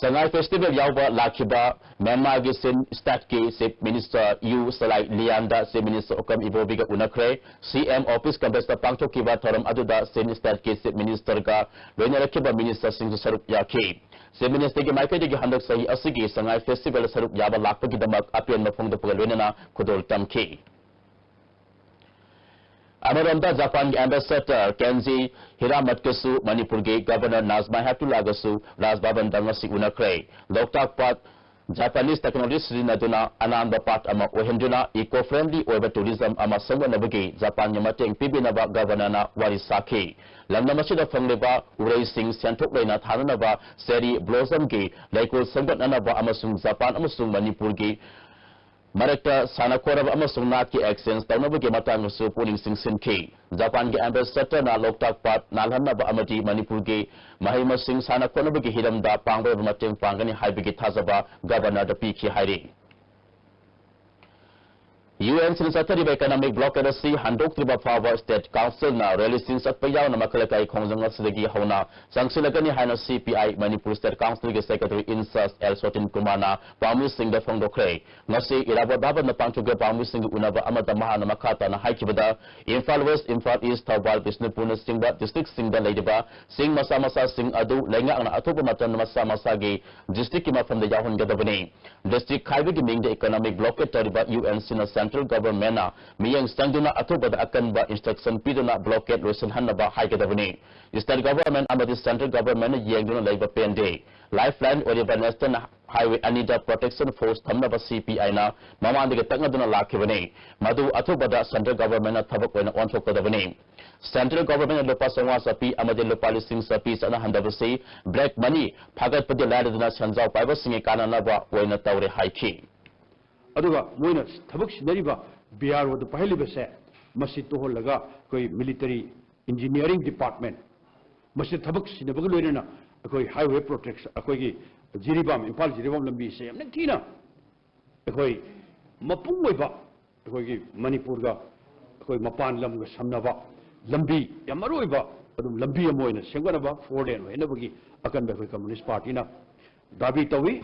ꯁꯉꯥꯏ Festival ꯌꯥꯎꯕ ꯂꯥꯛꯈꯤꯕ ꯃ꯭ꯌꯥꯟꯃꯥꯔꯒꯤ ꯆꯤꯟ stateꯀꯤ Chief Minister ꯌꯨ ꯁꯂꯥꯏ ꯂꯤꯌꯥꯟꯗ Chief Minister ꯑꯣꯀꯝ ꯏꯕꯣꯕꯤꯒ ꯎꯅꯈ꯭ꯔꯦ꯫ C M Office Complexꯇ ꯄꯥꯡꯊꯣꯛꯈꯤꯕ ꯊꯧꯔꯝ ꯑꯗꯨꯗ ꯆꯤꯟ stateꯀꯤ Chief Ministerꯒ ꯂꯣꯏꯅꯔꯛꯈꯤꯕ ministerꯁꯤꯡꯁꯨ ꯁꯔꯨꯛ ꯌꯥꯈꯤ꯫ Chief Ministerꯒꯤ ꯃꯥꯏꯀꯩꯗꯒꯤ ꯍꯟꯗꯛ ꯆꯍꯤ ꯑꯁꯤꯒꯤ ꯁꯉꯥꯏ Festival ꯁꯔꯨꯛ ꯌꯥꯕ ꯂꯥꯛꯄꯒꯤꯗꯃꯛ ꯑꯄꯦꯟꯕ ꯐꯣꯡꯗꯣꯛꯄꯒ ꯂꯣꯏꯅꯅ ꯈꯨꯗꯣꯜ ꯇꯝꯈꯤ꯫ ꯑꯃꯔꯣꯝꯗ ꯖꯄꯥꯟꯒꯤ Ambassador ꯀꯦꯟꯖꯤ ꯍꯤꯔꯥꯃꯠꯀꯁꯨ ꯃꯅꯤꯄꯨꯔꯒꯤ Governor ꯅꯥꯖꯃꯥ ꯍꯦꯞꯇꯨꯂꯥꯒꯁꯨ ꯔꯥꯖ ꯚꯕꯟꯗ ꯉꯁꯤ ꯎꯅꯈ꯭ꯔꯦ꯫ ꯂꯣꯛꯇꯥꯛ ꯄꯥꯠ Japanese technology ꯁꯤꯖꯤꯟꯅꯗꯨꯅ ꯑꯅꯥꯟꯕ ꯄꯥꯠ ꯑꯃ ꯑꯣꯏꯍꯟꯗꯨꯅ eco-friendly ꯑꯣꯏꯕ tourism ꯑꯃ ꯁꯦꯝꯒꯠꯅꯕꯒꯤ ꯖꯄꯥꯟꯒꯤ ꯃꯇꯦꯡ ꯄꯤꯕꯤꯅꯕ Governorꯅ ꯋꯥꯔꯤ ꯁꯥꯈꯤ꯫ ꯂꯝꯗꯝ ꯑꯁꯤꯗ ꯐꯪꯂꯤꯕ ꯎꯔꯩꯁꯤꯡ ꯁꯦꯟꯊꯣꯛ ꯂꯩꯅ ꯊꯥꯅꯅꯕ cherry blossomꯒꯤ ꯂꯩꯀꯣꯜ ꯁꯦꯝꯒꯠꯅꯅꯕ ꯑꯃꯁꯨꯡ ꯖꯄꯥꯟ ꯑꯃꯁꯨꯡ ꯃꯅꯤꯄꯨꯔꯒꯤ ꯃꯔꯛꯇ ꯁꯥꯟꯅ ꯈꯣꯠꯅꯕ ꯑꯃꯁꯨꯡ ꯅꯥꯠꯀꯤ exchange ꯇꯧꯅꯕꯒꯤ ꯃꯇꯥꯡꯗꯁꯨ ꯄꯨꯛꯅꯤꯡ ꯆꯤꯡꯁꯤꯟꯈꯤ꯫ ꯖꯄꯥꯟꯒꯤ Ambassadorꯅ ꯂꯣꯛꯇꯥꯛ ꯄꯥꯠ ꯅꯥꯜꯍꯟꯅꯕ ꯑꯃꯗꯤ ꯃꯅꯤꯄꯨꯔꯒꯤ ꯃꯍꯩ ꯃꯁꯤꯡ ꯁꯥꯟꯅ ꯈꯣꯠꯅꯕꯒꯤ ꯍꯤꯔꯝꯗ ꯄꯥꯡꯕ ꯌꯥꯕ ꯃꯇꯦꯡ ꯄꯥꯡꯒꯅꯤ ꯍꯥꯏꯕꯒꯤ ꯊꯥꯖꯕ Governorꯗ ꯄꯤꯈꯤ ꯍꯥꯏꯔꯤ꯫ ꯌꯨ ꯑꯦꯟ ꯁꯤꯅ ꯆꯠꯊꯔꯤꯕ economic blockade ꯑꯁꯤ ꯍꯟꯗꯣꯛꯇ꯭ꯔꯤꯕ ꯐꯥꯎꯕ state councilꯅ rally ꯁꯤꯡ ꯆꯠꯄ ꯌꯥꯎꯅ ꯃꯈꯜ ꯂꯩꯀꯥꯏ ꯈꯣꯡꯖꯪ ꯑꯁꯤꯗꯒꯤ ꯍꯧꯅ ꯆꯪꯁꯤꯜꯂꯒꯅꯤ ꯍꯥꯏꯅ C P I Manipur state councilꯒꯤ secretary in charge L ꯁꯣꯇꯤꯟ ꯀꯨꯃꯥꯔꯅ ꯄꯥꯎꯃꯤꯁꯤꯡꯗ ꯐꯣꯡꯗꯣꯛꯈ꯭ꯔꯦ꯫ ꯉꯁꯤ ꯏꯔꯥꯕꯣꯠ ꯚꯕꯟꯗ ꯄꯥꯡꯊꯣꯛꯈꯤꯕ ꯄꯥꯎꯃꯤꯁꯤꯡꯒꯤ ꯎꯅꯕ ꯑꯃꯗ ꯃꯍꯥꯛꯅ ꯃꯈꯥ ꯇꯥꯅ ꯍꯥꯏꯈꯤꯕꯗ, ꯏꯝꯐꯥꯜ West, ꯏꯝꯐꯥꯜ East, ꯊꯧꯕꯥꯜ, ꯕꯤꯁꯅꯨꯄꯨꯔꯅꯆꯤꯡꯕ districtꯁꯤꯡꯗ ꯂꯩꯔꯤꯕ ꯆꯤꯡ ꯃꯆꯥ ꯃꯆꯥꯁꯤꯡ ꯑꯗꯨ ꯂꯩꯉꯥꯛꯅ ꯑꯊꯨꯕ ꯃꯇꯝꯗ ꯃꯁꯥ ꯃꯁꯥꯒꯤ districtꯀꯤ ꯃꯐꯝꯗ ꯌꯥꯎꯍꯟꯒꯗꯕꯅꯤ꯫ District ꯈꯥꯏꯕꯒꯤ ꯃꯤꯡꯗ economic blockade ꯇꯧꯔꯤꯕ ꯌꯨ ꯑꯦꯟ ꯁꯤꯅ central governmentꯅ ꯃꯤꯠꯌꯦꯡ ꯆꯪꯗꯨꯅ ꯑꯊꯨꯕꯗ ꯑꯀꯟꯕ instruction ꯄꯤꯗꯨꯅ blockade ꯂꯣꯏꯁꯤꯟꯍꯟꯅꯕ ꯍꯥꯏꯒꯗꯕꯅꯤ꯫ State government ꯑꯃꯗꯤ central governmentꯅ ꯌꯦꯡꯗꯨꯅ ꯂꯩꯕ ꯄꯦꯟꯗꯦ꯫ Lifeline ꯑꯣꯏꯔꯤꯕ National Highway ꯑꯅꯤꯗ protection force ꯊꯝꯅꯕ C P Iꯅ ꯃꯃꯥꯡꯗꯒꯤ ꯇꯛꯅꯗꯨꯅ ꯂꯥꯛꯈꯤꯕꯅꯤ꯫ ꯃꯗꯨ ꯑꯊꯨꯕꯗ central governmentꯅ ꯊꯕꯛ ꯑꯣꯏꯅ ꯑꯣꯟꯊꯣꯛꯀꯗꯕꯅꯤ꯫ Central governmentꯅ ꯂꯨꯄꯥ ꯆꯥꯝꯃꯉꯥ ꯆꯠꯄꯤ ꯑꯃꯗꯤ ꯂꯨꯄꯥ ꯂꯤꯁꯤꯡ ꯆꯠꯄꯤ ꯆꯠꯅꯍꯟꯗꯕꯁꯤ black money ꯐꯥꯒꯠꯄꯗꯤ ꯂꯥꯏꯔꯗꯅ ꯁꯦꯟꯖꯥꯎ ꯄꯥꯏꯕꯁꯤꯡꯒꯤ ꯀꯥꯟꯅꯅꯕ ꯑꯣꯏꯅ ꯇꯧꯔꯦ ꯍꯥꯏꯈꯤ꯫ ꯑꯗꯨꯒ ꯃꯣꯏꯅ ꯊꯕꯛ ꯁꯤꯟꯅꯔꯤꯕ B R Oꯗ ꯄꯥꯏꯍꯜꯂꯤꯕꯁꯦ, ꯃꯁꯤ ꯇꯣꯛꯍꯜꯂꯒ ꯑꯩꯈꯣꯏ military engineering department, ꯃꯁꯤ ꯊꯕꯛ ꯁꯤꯟꯅꯕꯒ ꯂꯣꯏꯅꯅ ꯑꯩꯈꯣꯏ highway protection, ꯑꯩꯈꯣꯏꯒꯤ ꯖꯤꯔꯤꯕꯥꯝ, ꯏꯝꯐꯥꯜ ꯖꯤꯔꯤꯕꯥꯝ ꯂꯝꯕꯤꯁꯦ ꯌꯥꯝꯅ ꯊꯤꯅ ꯑꯩꯈꯣꯏ ꯃꯄꯨꯡ ꯑꯣꯏꯕ ꯑꯩꯈꯣꯏꯒꯤ ꯃꯅꯤꯄꯨꯔꯒ ꯑꯩꯈꯣꯏ ꯃꯄꯥꯟ ꯂꯝꯒ ꯁꯝꯅꯕ ꯂꯝꯕꯤ, ꯌꯥꯝ ꯃꯔꯨ ꯑꯣꯏꯕ ꯑꯗꯨꯝ ꯂꯝꯕꯤ ꯑꯃ ꯑꯣꯏꯅ ꯁꯦꯝꯒꯠꯅꯕ, four lane ꯑꯣꯏꯍꯟꯅꯕꯒꯤ ꯑꯀꯟꯕ ꯑꯩꯈꯣꯏ Communist Partyꯅ ꯗꯥꯕꯤ ꯇꯧꯏ꯫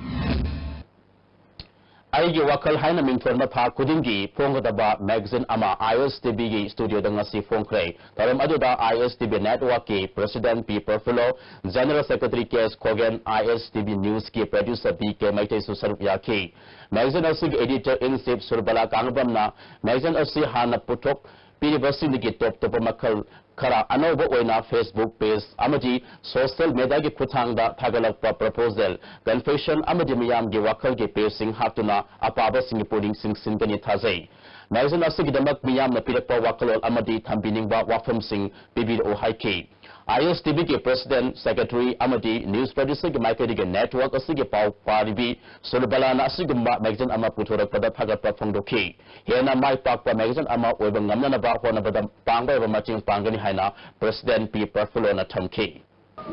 ꯑꯩꯒꯤ ꯋꯥꯈꯜ ꯍꯥꯏꯅ ꯃꯤꯡꯊꯣꯟꯕ ꯊꯥ ꯈꯨꯗꯤꯡꯒꯤ ꯐꯣꯡꯒꯗꯕ magazine ꯑꯃ I S T Vꯒꯤ studioꯗ ꯉꯁꯤ ꯐꯣꯡꯈ꯭ꯔꯦ꯫ ꯊꯧꯔꯝ ꯑꯗꯨꯗ I S T V networkꯀꯤ president P ꯄ꯭ꯔꯐꯨꯜꯂꯣ, general secretary K S ꯈꯣꯒꯦꯟ, I S T V newsꯀꯤ producer B K ꯃꯩꯇꯩꯁꯨ ꯁꯔꯨꯛ ꯌꯥꯈꯤ꯫ Magazine ꯑꯁꯤꯒꯤ editor in chief Surbala ꯀꯥꯡꯕꯝꯅ magazine ꯑꯁꯤ ꯍꯥꯟꯅ ꯄꯨꯊꯣꯛꯄꯤꯔꯤꯕꯁꯤꯡꯗꯒꯤ ꯇꯣꯞ ꯇꯣꯞꯄ ꯃꯈꯜ ꯈꯔ ꯑꯅꯧꯕ ꯑꯣꯏꯅ Facebook page ꯑꯃꯗꯤ social mediaꯒꯤ ꯈꯨꯠꯊꯥꯡꯗ ꯊꯥꯒꯠꯂꯛꯄ proposal, confession ꯑꯃꯗꯤ ꯃꯤꯌꯥꯝꯒꯤ ꯋꯥꯈꯜꯒꯤ pageꯁꯤꯡ ꯍꯥꯞꯇꯨꯅ ꯑꯄꯥꯕꯁꯤꯡꯒꯤ ꯄꯨꯛꯅꯤꯡ ꯆꯤꯡꯁꯤꯟꯒꯅꯤ ꯊꯥꯖꯩ꯫ Magazine ꯑꯁꯤꯒꯤꯗꯃꯛ ꯃꯤꯌꯥꯝꯅ ꯄꯤꯔꯛꯄ ꯋꯥꯈꯜꯂꯣꯟ ꯑꯃꯗꯤ ꯊꯝꯕꯤꯅꯤꯡꯕ ꯋꯥꯐꯝꯁꯤꯡ ꯄꯤꯕꯤꯔꯛꯎ ꯍꯥꯏꯈꯤ꯫ I S T Vꯒꯤ president, secretary ꯑꯃꯗꯤ news producerꯒꯤ ꯃꯥꯏꯀꯩꯗꯒꯤ network ꯑꯁꯤꯒꯤ ꯄꯥꯎ ꯄꯥꯔꯤꯕꯤ ꯁꯨꯔꯕꯂꯥꯅ ꯑꯁꯤꯒꯨꯝꯕ magazine ꯑꯃ ꯄꯨꯊꯣꯔꯛꯄꯗ ꯊꯥꯒꯠꯄ ꯐꯣꯡꯗꯣꯛꯈꯤ꯫ ꯍꯦꯟꯅ ꯃꯥꯏ ꯄꯥꯛꯄ magazine ꯑꯃ ꯑꯣꯏꯕ ꯉꯝꯅꯅꯕ ꯍꯣꯠꯅꯕꯗ ꯄꯥꯡꯕ ꯌꯥꯕ ꯃꯇꯦꯡ ꯄꯥꯡꯒꯅꯤ ꯍꯥꯏꯅ president P ꯄ꯭ꯔꯐꯨꯜꯂꯣꯅ ꯊꯝꯈꯤ꯫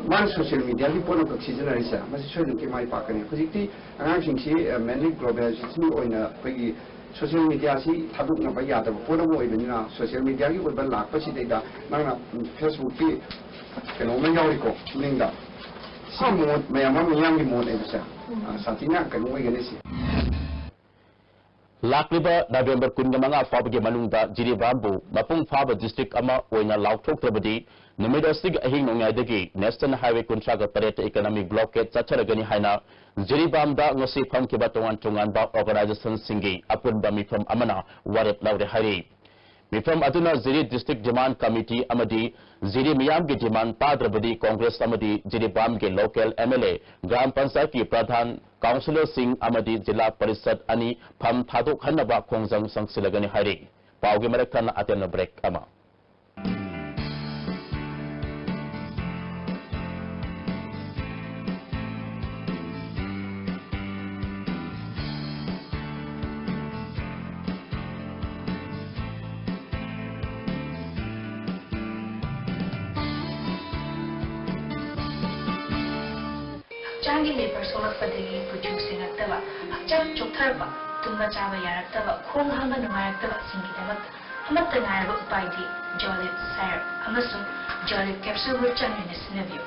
ꯃꯥꯅ social mediaꯒꯤ ꯄꯣꯠ ꯑꯃꯈꯛ ꯁꯤꯖꯤꯟꯅꯔꯤꯁꯦ, ꯃꯁꯤ ꯁꯣꯏꯗꯅꯃꯛꯀꯤ ꯃꯥꯏ ꯄꯥꯛꯀꯅꯤ꯫ ꯍꯧꯖꯤꯛꯇꯤ ꯑꯉꯥꯡꯁꯤꯡꯁꯤ, ꯑ, mainly globalization ꯑꯣꯏꯅ ꯑꯩꯈꯣꯏꯒꯤ ꯁꯣꯁꯤꯌꯦꯜ ꯃꯤꯗꯤꯌꯥꯁꯤ ꯊꯥꯗꯣꯛꯅꯕ ꯌꯥꯗꯕ ꯄꯣꯠ ꯑꯃ ꯑꯣꯏꯕꯅꯤꯅ, ꯁꯣꯁꯤꯌꯦꯜ ꯃꯤꯗꯤꯌꯥꯒꯤ ꯑꯣꯏꯕ ꯂꯥꯛꯄꯁꯤꯗꯩꯗ ꯅꯪꯅ, ꯎꯝ, ꯐꯦꯁꯕꯨꯛꯀꯤ ꯀꯩꯅꯣꯝꯃ ꯌꯥꯎꯔꯤꯀꯣ ꯃꯅꯤꯡꯗ, ꯁꯤ ꯃꯣꯠ ꯃꯌꯥꯝ ꯑꯃ ꯃꯤꯌꯥꯝꯒꯤ ꯃꯣꯠ ꯍꯥꯏꯕꯁꯦ, ꯑ, ꯁꯥꯊꯤꯅ ꯀꯩꯅꯣ ꯑꯣꯏꯒꯅꯤ ꯁꯤ꯫ ꯂꯥꯛꯂꯤꯕ ꯅꯕꯦꯝꯕꯔ ꯀꯨꯟꯃꯉꯥ ꯐꯥꯎꯕꯒꯤ ꯃꯅꯨꯡꯗ ꯖꯤꯔꯤꯕꯥꯝꯕꯨ ꯃꯄꯨꯡ ꯐꯥꯕ ꯗꯤꯁꯇ꯭ꯔꯤꯛ ꯑꯃ ꯑꯣꯏꯅ ꯂꯥꯎꯊꯣꯛꯇ꯭ꯔꯕꯗꯤ ꯅꯨꯃꯤꯠ ꯑꯁꯤꯒꯤ ꯑꯍꯤꯡ ꯅꯣꯡꯌꯥꯏꯗꯒꯤ ꯅꯦꯁꯅꯦꯜ ꯍꯥꯏꯋꯦ ꯀꯨꯟꯊ꯭ꯔꯥꯒ ꯇꯔꯦꯠꯇ ꯏꯀꯅꯣꯃꯤꯛ ꯕ꯭ꯂꯣꯀꯦꯠ ꯆꯠꯊꯔꯒꯅꯤ ꯍꯥꯏꯅ ꯖꯤꯔꯤꯕꯥꯝꯗ ꯉꯁꯤ ꯐꯝꯈꯤꯕ ꯇꯣꯉꯥꯟ ꯇꯣꯉꯥꯟꯕ ꯑꯣꯔꯒꯅꯥꯏꯖꯦꯁꯟꯁꯤꯡꯒꯤ ꯑꯄꯨꯟꯕ ꯃꯤꯐꯝ ꯑꯃꯅ ꯋꯥꯔꯦꯞ ꯂꯧꯔꯦ ꯍꯥꯏꯔꯤ꯫ ꯃꯤꯐꯝ ꯑꯗꯨꯅ ꯖꯤꯔꯤ ꯗꯤꯁꯇ꯭ꯔꯤꯛ ꯗꯤꯃꯥꯟ ꯀꯃꯤꯇꯤ ꯑꯃꯗꯤ ꯖꯤꯔꯤ ꯃꯤꯌꯥꯝꯒꯤ ꯗꯤꯃꯥꯟ ꯇꯥꯗ꯭ꯔꯕꯗꯤ ꯀꯣꯡꯒ꯭ꯔꯦꯁ ꯑꯃꯗꯤ ꯖꯤꯔꯤꯕꯥꯝꯒꯤ local M L A, gram ꯄꯟꯆꯥꯌꯠꯀꯤ ꯄ꯭ꯔꯙꯥꯟ, ꯀꯥꯎꯟꯁꯤꯂꯔꯁꯤꯡ ꯑꯃꯗꯤ ꯖꯤꯂꯥ ꯄꯔꯤꯁꯠ ꯑꯅꯤ ꯐꯝ ꯊꯥꯗꯣꯛꯍꯟꯅꯕ ꯈꯣꯡꯖꯪ ꯆꯪꯁꯤꯜꯂꯒꯅꯤ ꯍꯥꯏꯔꯤ꯫ ꯄꯥꯎꯒꯤ ꯃꯔꯛ ꯊꯠꯅ ꯑꯇꯦꯟꯕ ꯕ꯭ꯔꯦꯛ ꯑꯃ꯫ ꯍꯛꯆꯥꯡꯒꯤ ꯂꯦꯄꯔ ꯁꯣꯛꯂꯛꯄꯗꯒꯤ ꯀꯨꯆꯨ ꯁꯦꯡꯉꯛꯇꯕ, ꯍꯛꯆꯥꯡ ꯆꯣꯛꯊꯔꯛꯄ, ꯇꯨꯝꯕ ꯆꯥꯕ ꯌꯥꯔꯛꯇꯕ, ꯈꯣꯡ ꯍꯥꯝꯕ ꯅꯨꯡꯉꯥꯏꯔꯛꯇꯕꯁꯤꯡꯒꯤꯗꯃꯛ ꯑꯃꯠꯇ ꯉꯥꯏꯔꯕ ꯎꯄꯥꯏꯗꯤ ꯖꯣꯂꯤꯞ ꯁꯥꯏꯔꯞ ꯑꯃꯁꯨꯡ ꯖꯣꯂꯤꯞ ꯀꯦꯞꯁꯨꯜꯕꯨ ꯆꯥꯡ ꯅꯥꯏꯅ ꯁꯤꯖꯤꯟꯅꯕꯤꯌꯨ꯫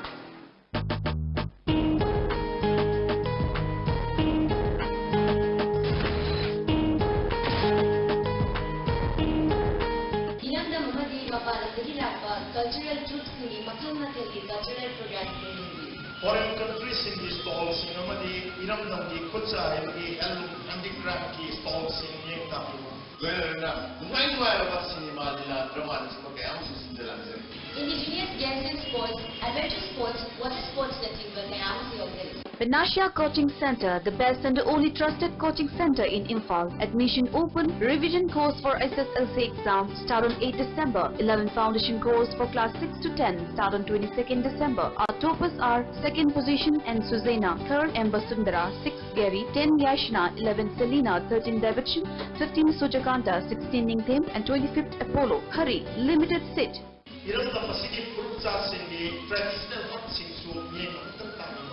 ꯏꯔꯝꯗꯝ ꯑꯃꯗꯤ ꯃꯄꯥꯟ ꯂꯝꯗꯒꯤ ꯂꯥꯛꯄ ꯀꯜꯆꯔꯦꯜ ꯇ꯭ꯔꯨꯞꯁꯤꯡꯒꯤ ꯃꯈꯜ ꯃꯊꯦꯜꯒꯤ ꯀꯜꯆꯔꯦꯜ ꯄ꯭ꯔꯣꯒ꯭ꯔꯥꯝꯁꯤꯡ ꯌꯦꯡꯕꯤꯌꯨ꯫ ꯐꯣꯔꯦꯟ ꯀꯟꯇ꯭ꯔꯤꯁꯤꯡꯒꯤ ꯁ꯭ꯇꯣꯜꯁꯤꯡ ꯑꯃꯗꯤ ꯏꯔꯝꯗꯝꯒꯤ ꯈꯨꯠꯁꯥ ꯍꯩꯕꯒꯤ ꯍꯦꯟꯂꯨꯝ ꯍꯦꯟꯗꯤꯀ꯭ꯔꯥꯐꯀꯤ ꯁ꯭ꯇꯣꯜꯁꯤꯡ ꯌꯦꯡꯕꯤꯌꯨ꯫ ꯂꯣꯏꯅꯅ ꯅꯨꯡꯉꯥꯏ ꯅꯨꯡꯉꯥꯏꯔꯕ ꯁꯤꯅꯦꯃꯥ, ꯂꯤꯂꯥ, ꯗ꯭ꯔꯃꯥꯅꯆꯤꯡꯕ ꯀꯌꯥ ꯑꯃꯁꯨ ꯁꯤꯟꯖꯔꯛꯂꯤ꯫ Indigenous Games and Sports, Adventure Sports, Water Sportsꯅꯆꯤꯡꯕ ꯀꯌꯥ ꯑꯃꯁꯨ ꯌꯥꯎꯖꯔꯤ꯫ Panacea Coaching Center, the best and only trusted coaching center in Imphal. Admission open. Revision course for S S L C exam start on eighth December. Eleven foundation course for class six to ten start on twenty-second December. Our toppers are second position N Suzena, third M Basundara, sixth Gary, ten Yashna, eleven Selina, thirteen Davidson, fifteen Sujakanta, sixteen Ningthem, and twenty-fifth Apollo. Hurry, limited seat. ꯏꯔꯝꯗꯝ ꯑꯁꯤꯒꯤ ꯐꯨꯔꯨꯞꯆꯥꯁꯤꯡꯒꯤ traditional artꯁꯤꯡꯁꯨ ꯃꯤꯠꯌꯦꯡ ꯑꯃꯨꯛꯇꯪ ꯇꯥꯕꯤꯔꯛꯎ꯫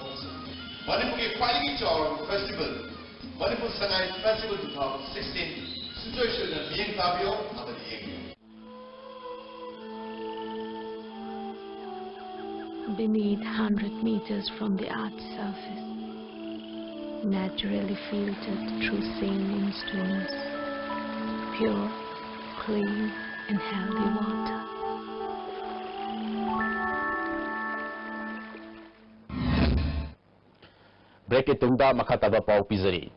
ꯃꯅꯤꯄꯨꯔꯒꯤ ꯈ꯭ꯋꯥꯏꯗꯒꯤ ꯆꯥꯎꯔꯕ festival Manipur Sangai Festival two thousand sixteen, ꯁꯨꯡꯁꯣꯏ ꯁꯣꯏꯗꯅ ꯃꯤꯠꯌꯦꯡ ꯇꯥꯕꯤꯌꯣ ꯑꯃꯗꯤ ꯌꯦꯡꯕꯤꯌꯨ꯫ Beneath, hundred meters from the earth's surface, naturally filtered through sand and stones, pure, clean and healthy water. Break ꯀꯤ ꯇꯨꯡꯗ ꯃꯈꯥ ꯇꯥꯕ ꯄꯥꯎ ꯄꯤꯖꯔꯤ꯫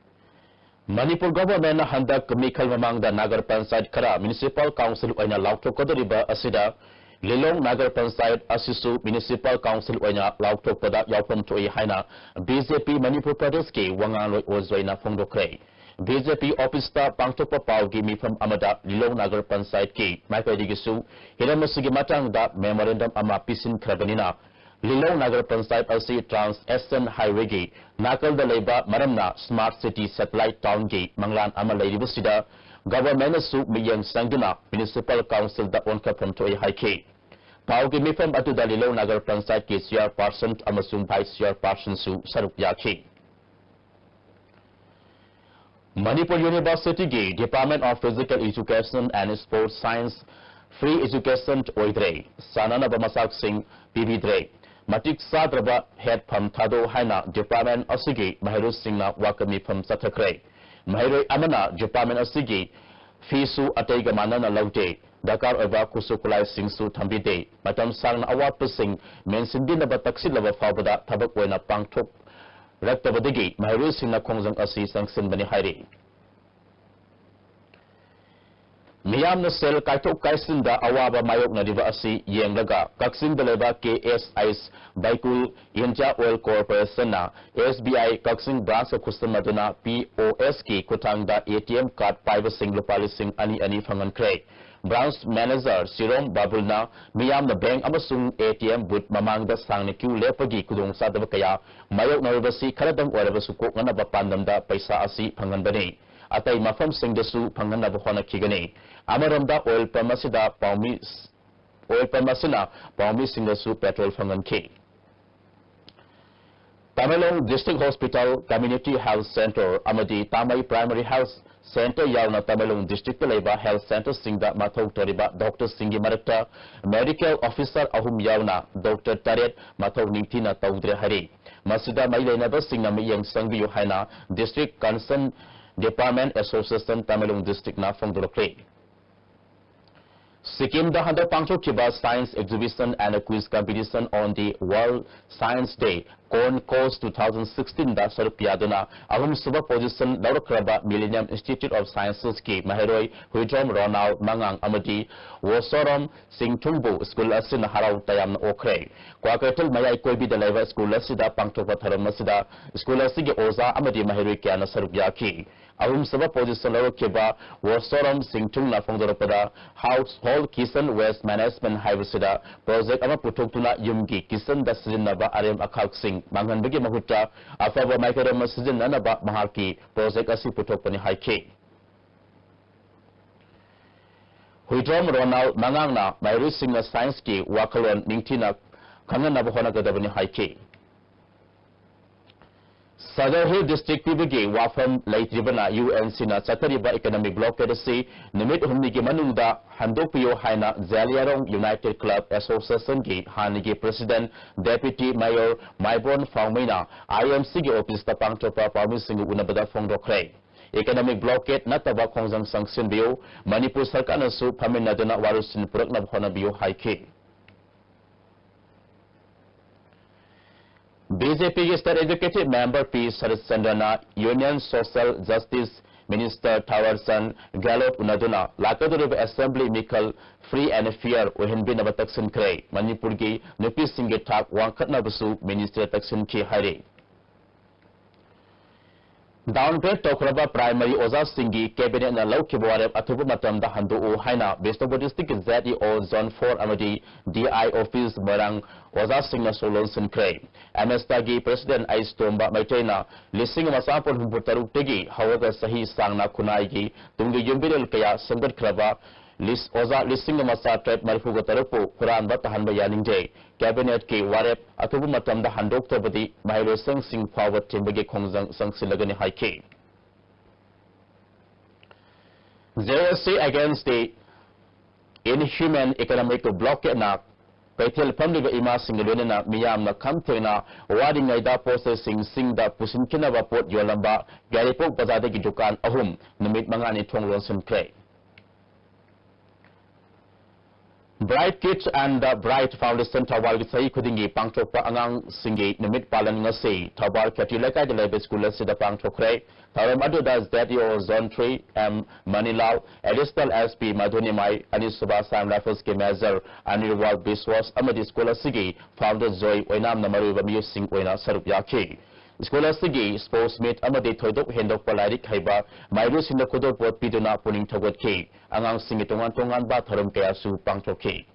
ꯃꯅꯤꯄꯨꯔ ꯒꯚꯔꯟꯃꯦꯟꯠꯅ ꯍꯟꯗꯛ ꯃꯤꯈꯜ ꯃꯃꯥꯡꯗ ꯅꯥꯒꯔ ꯄꯟꯆꯥꯌꯠ ꯈꯔ ꯃ꯭ꯌꯨꯅꯤꯁꯤꯄꯥꯜ ꯀꯥꯎꯟꯁꯤꯜ ꯑꯣꯏꯅ ꯂꯥꯎꯊꯣꯛꯀꯗꯧꯔꯤꯕ ꯑꯁꯤꯗ ꯂꯤꯂꯣꯡ ꯅꯥꯒꯔ ꯄꯟꯆꯥꯌꯠ ꯑꯁꯤꯁꯨ ꯃ꯭ꯌꯨꯅꯤꯁꯤꯄꯥꯜ ꯀꯥꯎꯟꯁꯤꯜ ꯑꯣꯏꯅ ꯂꯥꯎꯊꯣꯛꯄꯗ ꯌꯥꯎꯐꯝ ꯊꯣꯛꯏ ꯍꯥꯏꯅ ꯕꯤ ꯖꯦ ꯄꯤ ꯃꯅꯤꯄꯨꯔ ꯄ꯭ꯔꯗꯦꯁꯀꯤ ꯋꯥ ꯉꯥꯡꯂꯣꯏ ꯑꯣ ꯖꯣꯏꯅ ꯐꯣꯡꯗꯣꯛꯈ꯭ꯔꯦ꯫ ꯕꯤ ꯖꯦ ꯄꯤ ꯑꯣꯐꯤꯁꯇ ꯄꯥꯡꯊꯣꯛꯄ ꯄꯥꯎꯒꯤ ꯃꯤꯐꯝ ꯑꯃꯗ ꯂꯤꯂꯣꯡ ꯅꯥꯒꯔ ꯄꯟꯆꯥꯌꯠꯀꯤ ꯃꯥꯏꯀꯩꯗꯒꯤꯁꯨ ꯍꯤꯔꯝ ꯑꯁꯤꯒꯤ ꯃꯇꯥꯡꯗ ꯃꯦꯃꯣꯔꯦꯟꯗꯝ ꯑꯃ ꯄꯤꯁꯤꯟꯈ꯭ꯔꯕꯅꯤꯅ ꯂꯤꯂꯣꯡ ꯅꯥꯒꯔ ꯄꯟꯆꯥꯌꯠ ꯑꯁꯤ ꯇ꯭ꯔꯥꯟꯁ ꯏꯁꯇꯔꯟ ꯍꯥꯏꯋꯦꯒꯤ ꯅꯥꯀꯜꯗ ꯂꯩꯕ ꯃꯔꯝꯅ ꯁ꯭ꯃꯥꯔꯠ ꯁꯤꯇꯤ ꯁꯦꯇꯦꯂꯥꯏꯠ ꯇꯥꯎꯟꯒꯤ ꯃꯪꯂꯥꯟ ꯑꯃ ꯂꯩꯔꯤꯕꯁꯤꯗ ꯒꯚꯔꯟꯃꯦꯟꯠꯅꯁꯨ ꯃꯤꯠꯌꯦꯡ ꯆꯪꯗꯨꯅ ꯃ꯭ꯌꯨꯅꯤꯁꯤꯄꯥꯜ ꯀꯥꯎꯟꯁꯤꯜꯗ ꯑꯣꯟꯈꯠꯐꯝ ꯊꯣꯛꯏ ꯍꯥꯏꯈꯤ꯫ ꯄꯥꯎꯒꯤ ꯃꯤꯐꯝ ꯑꯗꯨꯗ ꯂꯤꯂꯣꯡ ꯅꯥꯒꯔ ꯄꯟꯆꯥꯌꯠꯀꯤ ꯆꯤꯌꯥꯔꯄꯥꯔꯁꯟ ꯑꯃꯁꯨꯡ ꯚꯥꯏꯁ ꯆꯤꯌꯥꯔꯄꯥꯔꯁꯟꯁꯨ ꯁꯔꯨꯛ ꯌꯥꯈꯤ꯫ ꯃꯅꯤꯄꯨꯔ ꯌꯨꯅꯤꯚꯔꯁꯤꯇꯤꯒꯤ Department of Physical Education and Sports Science free education ꯑꯣꯏꯗ꯭ꯔꯦ, ꯆꯥꯅꯅꯕ ꯃꯆꯥꯛꯁꯤꯡ ꯄꯤꯕꯤꯗ꯭ꯔꯦ, ꯃꯇꯤꯛ ꯆꯥꯗ꯭ꯔꯕ ꯍꯦꯠꯐꯝ ꯊꯥꯗꯣꯛ ꯍꯥꯏꯅ ꯗꯤꯄꯥꯔꯠꯃꯦꯟꯠ ꯑꯁꯤꯒꯤ ꯃꯍꯩꯔꯣꯏꯁꯤꯡꯅ ꯋꯥꯀꯠ ꯃꯤꯐꯝ ꯆꯠꯊꯈ꯭ꯔꯦ꯫ ꯃꯍꯩꯔꯣꯏ ꯑꯃꯅ ꯗꯤꯄꯥꯔꯠꯃꯦꯟꯠ ꯑꯁꯤꯒꯤ ꯐꯤꯁꯨ ꯑꯇꯩꯒ ꯃꯥꯟꯅꯅ ꯂꯧꯗꯦ, ꯗꯔꯀꯥꯔ ꯑꯣꯏꯕ ꯈꯨꯠꯁꯨ ꯈꯨꯠꯂꯥꯏꯁꯤꯡꯁꯨ ꯊꯝꯕꯤꯗꯦ, ꯃꯇꯝ ꯁꯥꯡꯅ ꯑꯋꯥꯠꯄꯁꯤꯡ ꯃꯦꯟꯁꯤꯟꯕꯤꯅꯕ ꯇꯛꯁꯤꯜꯂꯕ ꯐꯥꯎꯕꯗ ꯊꯕꯛ ꯑꯣꯏꯅ ꯄꯥꯡꯊꯣꯛ ꯔꯛꯇꯕꯗꯒꯤ ꯃꯍꯩꯔꯣꯏꯁꯤꯡꯅ ꯈꯣꯡꯖꯪ ꯑꯁꯤ ꯆꯪꯁꯤꯟꯕꯅꯤ ꯍꯥꯏꯔꯤ꯫ ꯃꯤꯌꯥꯝꯅ ꯁꯦꯜ ꯀꯥꯏꯊꯣꯛ ꯀꯥꯏꯁꯤꯟꯗ ꯑꯋꯥꯕ ꯃꯥꯌꯣꯛꯅꯔꯤꯕ ꯑꯁꯤ ꯌꯦꯡꯂꯒ ꯀꯛꯆꯤꯡꯗ ꯂꯩꯕ ꯀꯦ ꯑꯦꯁ ꯑꯥꯏ ꯕꯥꯏꯀꯨꯜ ꯏꯟꯗꯤꯌꯥ ꯑꯣꯏꯜ ꯀꯣꯔꯄꯣꯔꯦꯁꯟꯅ ꯑꯦꯁ ꯕꯤ ꯑꯥꯏ ꯀꯛꯆꯤꯡ ꯕ꯭ꯔꯥꯟꯁꯀ ꯈꯨꯠꯁꯝꯅꯗꯨꯅ ꯄꯤ ꯑꯣ ꯑꯦꯁꯀꯤ ꯈꯨꯠꯊꯥꯡꯗ ꯑꯦ ꯇꯤ ꯑꯦꯝ ꯀꯥꯔꯗ ꯄꯥꯏꯕꯁꯤꯡ ꯂꯨꯄꯥ ꯂꯤꯁꯤꯡ ꯑꯅꯤ ꯑꯅꯤ ꯐꯪꯍꯟꯈ꯭ꯔꯦ꯫ ꯕ꯭ꯔꯥꯟꯁ ꯃꯦꯅꯦꯖꯔ ꯁꯤꯔꯣꯝ ꯕꯥꯕꯨꯜꯅ ꯃꯤꯌꯥꯝꯅ ꯕꯦꯡꯛ ꯑꯃꯁꯨꯡ ꯑꯦ ꯇꯤ ꯑꯦꯝ ꯕꯨꯊ ꯃꯃꯥꯡꯗ ꯁꯥꯡꯅ ꯀ꯭ꯌꯨ ꯂꯦꯞꯄꯒꯤ ꯈꯨꯗꯣꯡꯆꯥꯗꯕ ꯀꯌꯥ ꯃꯥꯌꯣꯛꯅꯔꯤꯕꯁꯤ ꯈꯔꯗꯪ ꯑꯣꯏꯔꯕꯁꯨ ꯀꯣꯛꯅꯅꯕ ꯄꯥꯟꯗꯝꯗ ꯄꯩꯁꯥ ꯑꯁꯤ ꯐꯪꯍꯟꯕꯅꯤ꯫ ꯑꯇꯩ ꯃꯐꯝꯁꯤꯡꯗꯁꯨ ꯐꯪꯍꯟꯅꯕ ꯍꯣꯠꯅꯈꯤꯒꯅꯤ꯫ ꯑꯃꯔꯣꯝꯗ ꯑꯣꯏꯜ ꯄꯝ ꯑꯁꯤꯗ ꯄꯥꯎꯃꯤ, ꯑꯣꯏꯜ ꯄꯝ ꯑꯁꯤꯅ ꯄꯥꯎꯃꯤꯁꯤꯡꯗꯁꯨ ꯄꯦꯇ꯭ꯔꯣꯜ ꯐꯪꯍꯟꯈꯤ꯫ Tamenglong District Hospital, Community Health Centre ꯑꯃꯗꯤ ꯇꯥꯃꯩ Primary Health Centre ꯌꯥꯎꯅ ꯇꯃꯦꯡꯂꯣꯡ district ꯇ ꯂꯩꯕ health centre ꯁꯤꯡꯗ ꯃꯊꯧ ꯇꯧꯔꯤꯕ doctor ꯁꯤꯡꯒꯤ ꯃꯔꯛꯇ medical officer ꯑꯍꯨꯝ ꯌꯥꯎꯅ doctor ꯇꯔꯦꯠ ꯃꯊꯧ ꯅꯤꯡꯊꯤꯅ ꯇꯧꯗ꯭ꯔꯦ ꯍꯥꯏꯔꯤ꯫ ꯃꯁꯤꯗ ꯃꯔꯤ ꯂꯩꯅꯕꯁꯤꯡꯅ ꯃꯤꯠꯌꯦꯡ ꯆꯪꯕꯤꯌꯨ ꯍꯥꯏꯅ district concern department association Tamenglong district ꯅ ꯐꯣꯡꯗꯣꯔꯛꯂꯤ꯫ ꯁꯤꯛꯀꯤꯝꯗ ꯍꯟꯗꯛ ꯄꯥꯡꯊꯣꯛꯈꯤꯕ Science Exhibition and Quiz Competition on the World Science Day, CONCOS two thousand sixteen ꯗ ꯁꯔꯨꯛ ꯌꯥꯗꯨꯅ ꯑꯍꯨꯝꯁꯨꯕ position ꯂꯧꯔꯛꯈ꯭ꯔꯕ Millennium Institute of Sciences ꯀꯤ ꯃꯍꯩꯔꯣꯏ ꯍꯨꯏꯗ꯭ꯔꯣꯝ ꯔꯣꯅꯥꯜ ꯃꯉꯥꯡ ꯑꯃꯗꯤ ꯋꯣꯁꯣꯔꯣꯝ ꯁꯤꯡꯊꯨꯡꯕꯨ school ꯑꯁꯤꯅ ꯍꯔꯥꯎ ꯇꯌꯥꯝꯅ ꯑꯣꯛꯈ꯭ꯔꯦ꯫ ꯀ꯭ꯋꯥꯀꯩꯊꯦꯜ ꯃꯌꯥꯏ ꯀꯣꯏꯕꯤꯗ ꯂꯩꯕ school ꯑꯁꯤꯗ ꯄꯥꯡꯊꯣꯛꯄ ꯊꯧꯔꯝ ꯑꯁꯤꯗ school ꯑꯁꯤꯒꯤ ꯑꯣꯖꯥ ꯑꯃꯗꯤ ꯃꯍꯩꯔꯣꯏ ꯀꯌꯥꯅ ꯁꯔꯨꯛ ꯌꯥꯈꯤ꯫ ꯑꯍꯨꯝꯁꯨꯕ position ꯂꯧꯔꯛꯈꯤꯕ ꯋꯣꯁꯣꯔꯝ ꯁꯤꯡꯊꯨꯡꯅ ꯐꯣꯡꯗꯣꯔꯛꯄꯗ, Household Kitchen Waste Management ꯍꯥꯏꯕꯁꯤꯗ project ꯑꯃ ꯄꯨꯊꯣꯛꯇꯨꯅ ꯌꯨꯝꯒꯤ kitchen ꯗ ꯁꯤꯖꯤꯟꯅꯕ ꯑꯔꯦꯝ ꯑꯈꯥꯛꯁꯤꯡ ꯃꯥꯡꯍꯟꯕꯒꯤ ꯃꯍꯨꯠꯇ ꯑꯐꯕ ꯃꯥꯏꯀꯩꯔꯣꯝ ꯁꯤꯖꯤꯟꯅꯅꯕ ꯃꯍꯥꯛꯀꯤ project ꯑꯁꯤ ꯄꯨꯊꯣꯛꯄꯅꯤ ꯍꯥꯏꯈꯤ꯫ ꯍꯨꯏꯗ꯭ꯔꯣꯝ ꯔꯣꯅꯥꯜ ꯃꯉꯥꯡꯅ ꯃꯍꯩꯔꯣꯏꯁꯤꯡꯅ science ꯀꯤ ꯋꯥꯈꯜꯂꯣꯟ ꯅꯤꯡꯊꯤꯅ ꯈꯪꯍꯟꯅꯕ ꯍꯣꯠꯅꯒꯗꯕꯅꯤ ꯍꯥꯏꯈꯤ꯫ ꯁꯗꯔ ꯍꯤꯜ district ꯄꯤꯕꯒꯤ ꯋꯥꯐꯝ ꯂꯩꯇ꯭ꯔꯤꯕꯅ UNC ꯅ ꯆꯠꯊꯔꯤꯕ economic blockade ꯑꯁꯤ ꯅꯨꯃꯤꯠ ꯍꯨꯝꯅꯤꯒꯤ ꯃꯅꯨꯡꯗ ꯍꯟꯗꯣꯛꯄꯤꯌꯨ ꯍꯥꯏꯅ ꯖꯦꯂꯤꯌꯥꯔꯣꯡ United Club Association ꯒꯤ ꯍꯥꯟꯅꯒꯤ president Deputy Mayor ꯃꯥꯏꯕꯣꯟ ꯐꯥꯎꯃꯩꯅ IMC ꯒꯤ office ꯇ ꯄꯥꯡꯊꯣꯛꯄ ꯄꯥꯎꯃꯤꯁꯤꯡꯒ ꯎꯅꯕꯗ ꯐꯣꯡꯗꯣꯛꯈ꯭ꯔꯦ꯫ Economic blockade ꯅꯠꯇꯕ ꯈꯣꯡꯖꯪ ꯆꯪꯁꯤꯟꯕꯤꯌꯨ, ꯃꯅꯤꯄꯨꯔ ꯁꯔꯀꯥꯔꯅꯁꯨ ꯐꯝꯃꯤꯟꯅꯗꯨꯅ ꯋꯥꯔꯣꯏꯁꯤꯟ ꯄꯨꯔꯛꯅꯕ ꯍꯣꯠꯅꯕꯤꯌꯨ ꯍꯥꯏꯈꯤ꯫ BJP ꯒꯤ state executive member P ꯁꯔꯠ ꯆꯟꯗ꯭ꯔꯅ Union Social Justice Minister ꯊꯥꯋꯔ ꯆꯟ ꯒꯦꯍꯂꯣꯠ ꯎꯅꯗꯨꯅ ꯂꯥꯛꯀꯗꯧꯔꯤꯕ assembly ꯃꯤꯈꯜ free and fair ꯑꯣꯏꯍꯟꯕꯤꯅꯕ ꯇꯛꯁꯤꯟꯈ꯭ꯔꯦ꯫ ꯃꯅꯤꯄꯨꯔꯒꯤ ꯅꯨꯄꯤꯁꯤꯡꯒꯤ ꯊꯥꯛ ꯋꯥꯡꯈꯠꯅꯕꯁꯨ minister ꯇꯛꯁꯤꯟꯈꯤ ꯍꯥꯏꯔꯤ꯫ Downgrade ꯇꯧꯈ꯭ꯔꯕ primary ꯑꯣꯖꯥꯁꯤꯡꯒꯤ cabinet ꯅ ꯂꯧꯈꯤꯕ ꯋꯥꯔꯦꯞ ꯑꯊꯨꯕ ꯃꯇꯝꯗ ꯍꯟꯗꯣꯛꯎ ꯍꯥꯏꯅ ꯕꯤꯁꯅꯨꯄꯨꯔ district ꯀꯤ ZEO Zone four ꯑꯃꯗꯤ DI office ꯃꯣꯏꯔꯥꯡ ꯑꯣꯖꯥꯁꯤꯡꯅꯁꯨ ꯂꯣꯟꯁꯤꯟꯈ꯭ꯔꯦ꯫ ꯑꯦꯃꯦꯁꯇꯥꯒꯤ president ꯑꯩꯁ ꯇꯣꯝꯕ ꯃꯩꯇꯩꯅ ꯂꯤꯁꯤꯡ ꯑꯃ ꯆꯥꯃꯥꯄꯜ ꯍꯨꯝꯐꯨ ꯇꯔꯨꯛꯇꯒꯤ ꯍꯧꯔꯒ ꯆꯍꯤ ꯁꯥꯡꯅ ꯈꯨꯟꯅꯥꯏꯒꯤ ꯇꯨꯡꯒꯤ ꯌꯨꯝꯕꯤꯔꯦꯜ ꯀꯌꯥ ꯁꯦꯝꯒꯠꯈ꯭ꯔꯕ ꯂꯤꯁ-, ꯑꯣꯖꯥ ꯂꯤꯁꯤꯡ ꯑꯃ ꯆꯥꯇ꯭ꯔꯦꯠ ꯃꯔꯤꯐꯨꯒ ꯇꯔꯨꯛꯄꯨ ꯍꯨꯔꯥꯟꯕ ꯇꯥꯍꯟꯕ ꯌꯥꯅꯤꯡꯗꯦ꯫ ꯀꯦꯕꯤꯅꯦꯠꯀꯤ ꯋꯥꯔꯦꯞ ꯑꯊꯨꯕ ꯃꯇꯝꯗ ꯍꯟꯗꯣꯛꯇꯕꯗꯤ ꯃꯍꯩꯔꯣꯏꯁꯪꯁꯤꯡ ꯐꯥꯎꯕ ꯊꯤꯡꯕꯒꯤ ꯈꯣꯡꯖꯪ ꯆꯪꯁꯤꯜꯂꯒꯅꯤ ꯍꯥꯏꯈꯤ꯫ J S C against the inhuman economic blockade ꯅ ꯀꯩꯊꯦꯜ ꯐꯝꯂꯤꯕ ꯏꯃꯥꯁꯤꯡꯒ ꯂꯣꯏꯅꯅ ꯃꯤꯌꯥꯝꯅ ꯈꯝ ꯊꯦꯡꯅ ꯋꯥꯔꯤꯉꯩꯗ ꯄꯣꯠ ꯆꯩꯁꯤꯡ ꯆꯤꯡꯗ ꯄꯨꯁꯤꯟꯈꯤꯅꯕ ꯄꯣꯠ ꯌꯣꯜꯂꯝꯕ ꯌꯥꯏꯔꯤꯄꯣꯛ ꯕꯖꯥꯔꯗꯒꯤ ꯗꯨꯀꯥꯟ ꯑꯍꯨꯝ ꯅꯨꯃꯤꯠ ꯃꯉꯥꯅꯤ ꯊꯣꯡ ꯂꯣꯟꯁꯤꯟꯈ꯭ꯔꯦ꯫ Bright Kids and the Bright Foundation ꯊꯧꯕꯥꯜꯒꯤ ꯆꯍꯤ ꯈꯨꯗꯤꯡꯒꯤ ꯄꯥꯡꯊꯣꯛꯄ ꯑꯉꯥꯡꯁꯤꯡꯒꯤ ꯅꯨꯃꯤꯠ ꯄꯥꯂꯟ ꯉꯁꯤ ꯊꯧꯕꯥꯜ ꯈꯦꯇ꯭ꯔꯤ ꯂꯩꯀꯥꯏꯗ ꯂꯩꯕ ꯁ꯭ꯀꯨꯜ ꯑꯁꯤꯗ ꯄꯥꯡꯊꯣꯛꯈ꯭ꯔꯦ꯫ ꯊꯧꯔꯝ ꯑꯗꯨꯗ Z E O Zone three M ꯃꯅꯤꯂꯥꯜ, Additional S P ꯃꯙꯨꯅꯤꯃꯥꯏ, ꯑꯅꯤꯁꯨꯕ Assam Riflesꯀꯤ Major ꯑꯅꯤꯔꯋꯥꯜ ꯕꯤꯁꯋꯥꯁ ꯑꯃꯗꯤ ꯁ꯭ꯀꯨꯜ ꯑꯁꯤꯒꯤ founder ꯖꯣꯏ ꯑꯣꯏꯅꯥꯝꯅ ꯃꯔꯨꯑꯣꯏꯕ ꯃꯤꯑꯣꯏꯁꯤꯡ ꯑꯣꯏꯅ ꯁꯔꯨꯛ ꯌꯥꯈꯤ꯫ ꯁ꯭ꯀꯨꯜ ꯑꯁꯤꯒꯤ sports meet ꯑꯃꯗꯤ ꯊꯣꯏꯗꯣꯛ ꯍꯦꯟꯗꯣꯛꯄ ꯂꯥꯏꯔꯤꯛ ꯍꯩꯕ ꯃꯍꯩꯔꯣꯏꯁꯤꯡꯗ ꯈꯨꯗꯣꯜꯄꯣꯠ ꯄꯤꯗꯨꯅ ꯄꯨꯛꯅꯤꯡ ꯊꯧꯒꯠꯈꯤ꯫ ꯑꯉꯥꯡꯁꯤꯡꯒꯤ ꯇꯣꯉꯥꯟ ꯇꯣꯉꯥꯟꯕ ꯊꯧꯔꯝ ꯀꯌꯥꯁꯨ ꯄꯥꯡꯊꯣꯛꯈꯤ꯫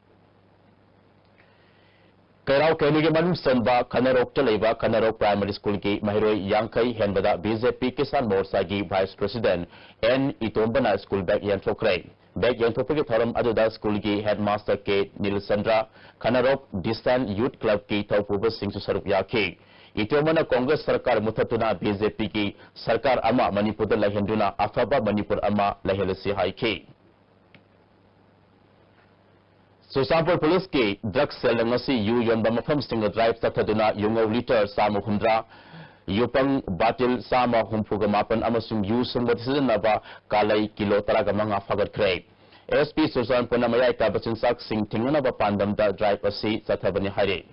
ꯀꯩꯔꯥꯎ ꯀꯩꯅꯤꯒꯤ ꯃꯅꯨꯡ ꯆꯟꯕ ꯈꯅꯔꯣꯛꯇ ꯂꯩꯕ ꯈꯅꯔꯣꯛ Primary Schoolꯒꯤ ꯃꯍꯩꯔꯣꯏ ꯌꯥꯡꯈꯩ ꯍꯦꯟꯕꯗ B J P Kisan Morchaꯒꯤ Vice President N ꯏꯇꯣꯝꯕꯅ school bag ꯌꯦꯟꯊꯣꯛꯈ꯭ꯔꯦ꯫ Bag ꯌꯦꯟꯊꯣꯛꯄꯒꯤ ꯊꯧꯔꯝ ꯑꯗꯨꯗ schoolꯒꯤ headmaster K ꯅꯤꯂꯆꯟꯗ꯭ꯔ, ꯈꯅꯔꯣꯛ Decent Youth Clubꯀꯤ ꯊꯧꯄꯨꯕꯁꯤꯡꯁꯨ ꯁꯔꯨꯛ ꯌꯥꯈꯤ꯫ ꯏꯇꯣꯝꯕꯅ Congress ꯁꯔꯀꯥꯔ ꯃꯨꯊꯠꯇꯨꯅ B J Pꯒꯤ ꯁꯔꯀꯥꯔ ꯑꯃ ꯃꯅꯤꯄꯨꯔꯗ ꯂꯩꯍꯟꯗꯨꯅ ꯑꯐꯕ ꯃꯅꯤꯄꯨꯔ ꯑꯃ ꯂꯩꯍꯜꯂꯁꯤ ꯍꯥꯏꯈꯤ꯫ ꯆꯨꯔꯆꯥꯟꯄꯨꯔ ꯄꯨꯂꯤꯁꯀꯤ drug cellꯅ ꯉꯁꯤ ꯌꯨ ꯌꯣꯟꯕ ꯃꯐꯝꯁꯤꯡꯗ drive ꯆꯠꯊꯗꯨꯅ ꯌꯨꯉꯧ litre ꯆꯥꯝꯃ ꯍꯨꯝꯗ꯭ꯔꯥ, ꯌꯨꯄꯪ bottle ꯆꯥꯝꯃ ꯍꯨꯝꯐꯨꯒ ꯃꯥꯄꯟ ꯑꯃꯁꯨꯡ ꯌꯨ ꯁꯨꯡꯕꯗ ꯁꯤꯖꯤꯟꯅꯕ ꯀꯥꯂꯩ ꯀꯤꯂꯣ ꯇꯔꯥꯒ ꯃꯉꯥ ꯐꯥꯒꯠꯈ꯭ꯔꯦ꯫ S P ꯆꯨꯔꯆꯥꯟꯄꯨꯔꯅ ꯃꯌꯥꯏ ꯀꯥꯏꯕ ꯆꯤꯟꯖꯥꯛꯁꯤꯡ ꯊꯤꯡꯅꯅꯕ ꯄꯥꯟꯗꯝꯗ drive ꯑꯁꯤ ꯆꯠꯊꯕꯅꯤ ꯍꯥꯏꯔꯤ꯫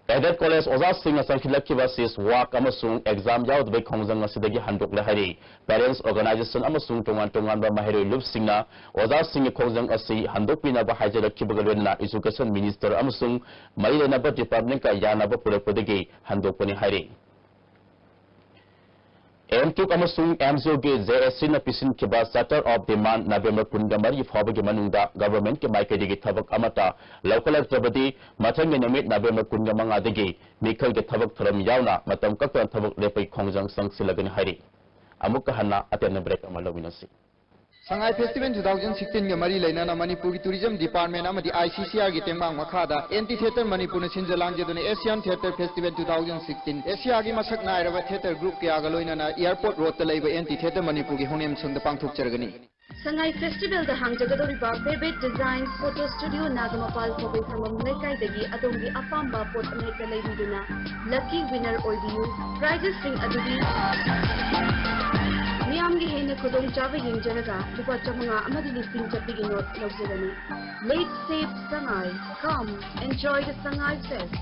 Aided college ꯑꯣꯖꯥꯁꯤꯡꯅ ꯆꯪꯁꯤꯜꯂꯛꯈꯤꯕ ꯁꯤꯁ ꯋꯥꯛ ꯑꯃꯁꯨꯡ exam ꯌꯥꯎꯗꯕꯒꯤ ꯈꯣꯡꯖꯪ ꯑꯁꯤꯗꯒꯤ ꯍꯟꯗꯣꯛꯂꯦ ꯍꯥꯏꯔꯤ꯫ Parents organization ꯑꯃꯁꯨꯡ ꯇꯣꯉꯥꯟ ꯇꯣꯉꯥꯟꯕ ꯃꯍꯩꯔꯣꯏ ꯂꯨꯞꯁꯤꯡꯅ ꯑꯣꯖꯥꯁꯤꯡꯒꯤ ꯈꯣꯡꯖꯪ ꯑꯁꯤ ꯍꯟꯗꯣꯛꯄꯤꯅꯕ ꯍꯥꯏꯖꯔꯛꯈꯤꯕꯒ ꯂꯣꯏꯅꯅ education minister ꯑꯃꯁꯨꯡ ꯃꯔꯤ ꯂꯩꯅꯕ departmentꯀ ꯌꯥꯅꯕ ꯄꯨꯔꯛꯄꯗꯒꯤ ꯍꯟꯗꯣꯛꯄꯅꯤ ꯍꯥꯏꯔꯤ꯫ ꯑꯦꯝꯇꯨꯛ ꯑꯃꯁꯨꯡ ꯑꯦꯝꯖꯤꯑꯣꯒꯤ ꯖꯦ ꯑꯦꯁ ꯁꯤꯅ ꯄꯤꯁꯤꯟꯈꯤꯕ charter of demand November ꯀꯨꯟꯒ ꯃꯔꯤ ꯐꯥꯎꯕꯒꯤ ꯃꯅꯨꯡꯗ governmentꯀꯤ ꯃꯥꯏꯀꯩꯗꯒꯤ ꯊꯕꯛ ꯑꯃꯠꯇ ꯂꯧꯈꯠꯂꯛꯇ꯭ꯔꯕꯗꯤ ꯃꯊꯪꯒꯤ ꯅꯨꯃꯤꯠ November ꯀꯨꯟꯒ ꯃꯉꯥꯗꯒꯤ ꯃꯤꯈꯜꯒꯤ ꯊꯕꯛ ꯊꯧꯔꯝ ꯌꯥꯎꯅ ꯃꯇꯝ ꯀꯛꯇꯅ ꯊꯕꯛ ꯂꯦꯞꯄꯒꯤ ꯈꯣꯡꯖꯪ ꯆꯪꯁꯤꯜꯂꯒꯅꯤ ꯍꯥꯏꯔꯤ꯫ ꯑꯃꯨꯛꯀ ꯍꯟꯅ ꯑꯇꯦꯟꯕ break ꯑꯃ ꯂꯧꯃꯤꯟꯅꯁꯤ꯫ ꯁꯉꯥꯏ Festival two thousand sixteen ꯒ ꯃꯔꯤ ꯂꯩꯅꯅ ꯃꯅꯤꯄꯨꯔꯒꯤ Tourism Department ꯑꯃꯗꯤ I C C R ꯒꯤ ꯇꯦꯡꯕꯥꯡ ꯃꯈꯥꯗ Anti Theatre ꯃꯅꯤꯄꯨꯔꯅ ꯁꯤꯟꯖ ꯂꯥꯡꯖꯗꯨꯅ Asian Theatre Festival two thousand sixteen, ꯑꯦꯁꯤꯌꯥꯒꯤ ꯃꯁꯛ ꯅꯥꯏꯔꯕ theatre group ꯀꯌꯥꯒ ꯂꯣꯏꯅꯅ Airport Road ꯇ ꯂꯩꯕ Anti Theatre ꯃꯅꯤꯄꯨꯔꯒꯤ ꯍꯧꯅꯦꯝꯁꯪꯗ ꯄꯥꯡꯊꯣꯛꯆꯔꯒꯅꯤ꯫ ꯁꯉꯥꯏ Festival ꯗ ꯍꯥꯡꯖꯒꯗꯧꯔꯤꯕ Vivid Designs Photo Studio ꯅꯥꯒꯃꯄꯥꯜ ꯈꯣꯕꯩ ꯁꯪꯉꯝ ꯂꯩꯀꯥꯏꯗꯒꯤ ꯑꯗꯣꯝꯒꯤ ꯑꯄꯥꯝꯕ ꯄꯣꯠ ꯑꯃꯍꯦꯛꯇ ꯂꯩꯕꯤꯗꯨꯅ lucky winner ꯑꯣꯏꯕꯤꯌꯨ꯫ Prizes ꯁꯤꯡ ꯑꯗꯨꯗꯤ ꯃꯤꯌꯥꯝꯒꯤ ꯍꯦꯟꯅ ꯈꯨꯗꯣꯡꯆꯥꯕ ꯌꯦꯡꯖꯔꯒ ꯂꯨꯄꯥ ꯆꯥꯃꯉꯥ ꯑꯃꯗꯤ ꯂꯤꯁꯤꯡ ꯆꯠꯄꯤꯒꯤ ꯅꯣꯠ ꯂꯧꯖꯒꯅꯤ꯫ Let's save Sangai. Come, enjoy the Sangai Fest.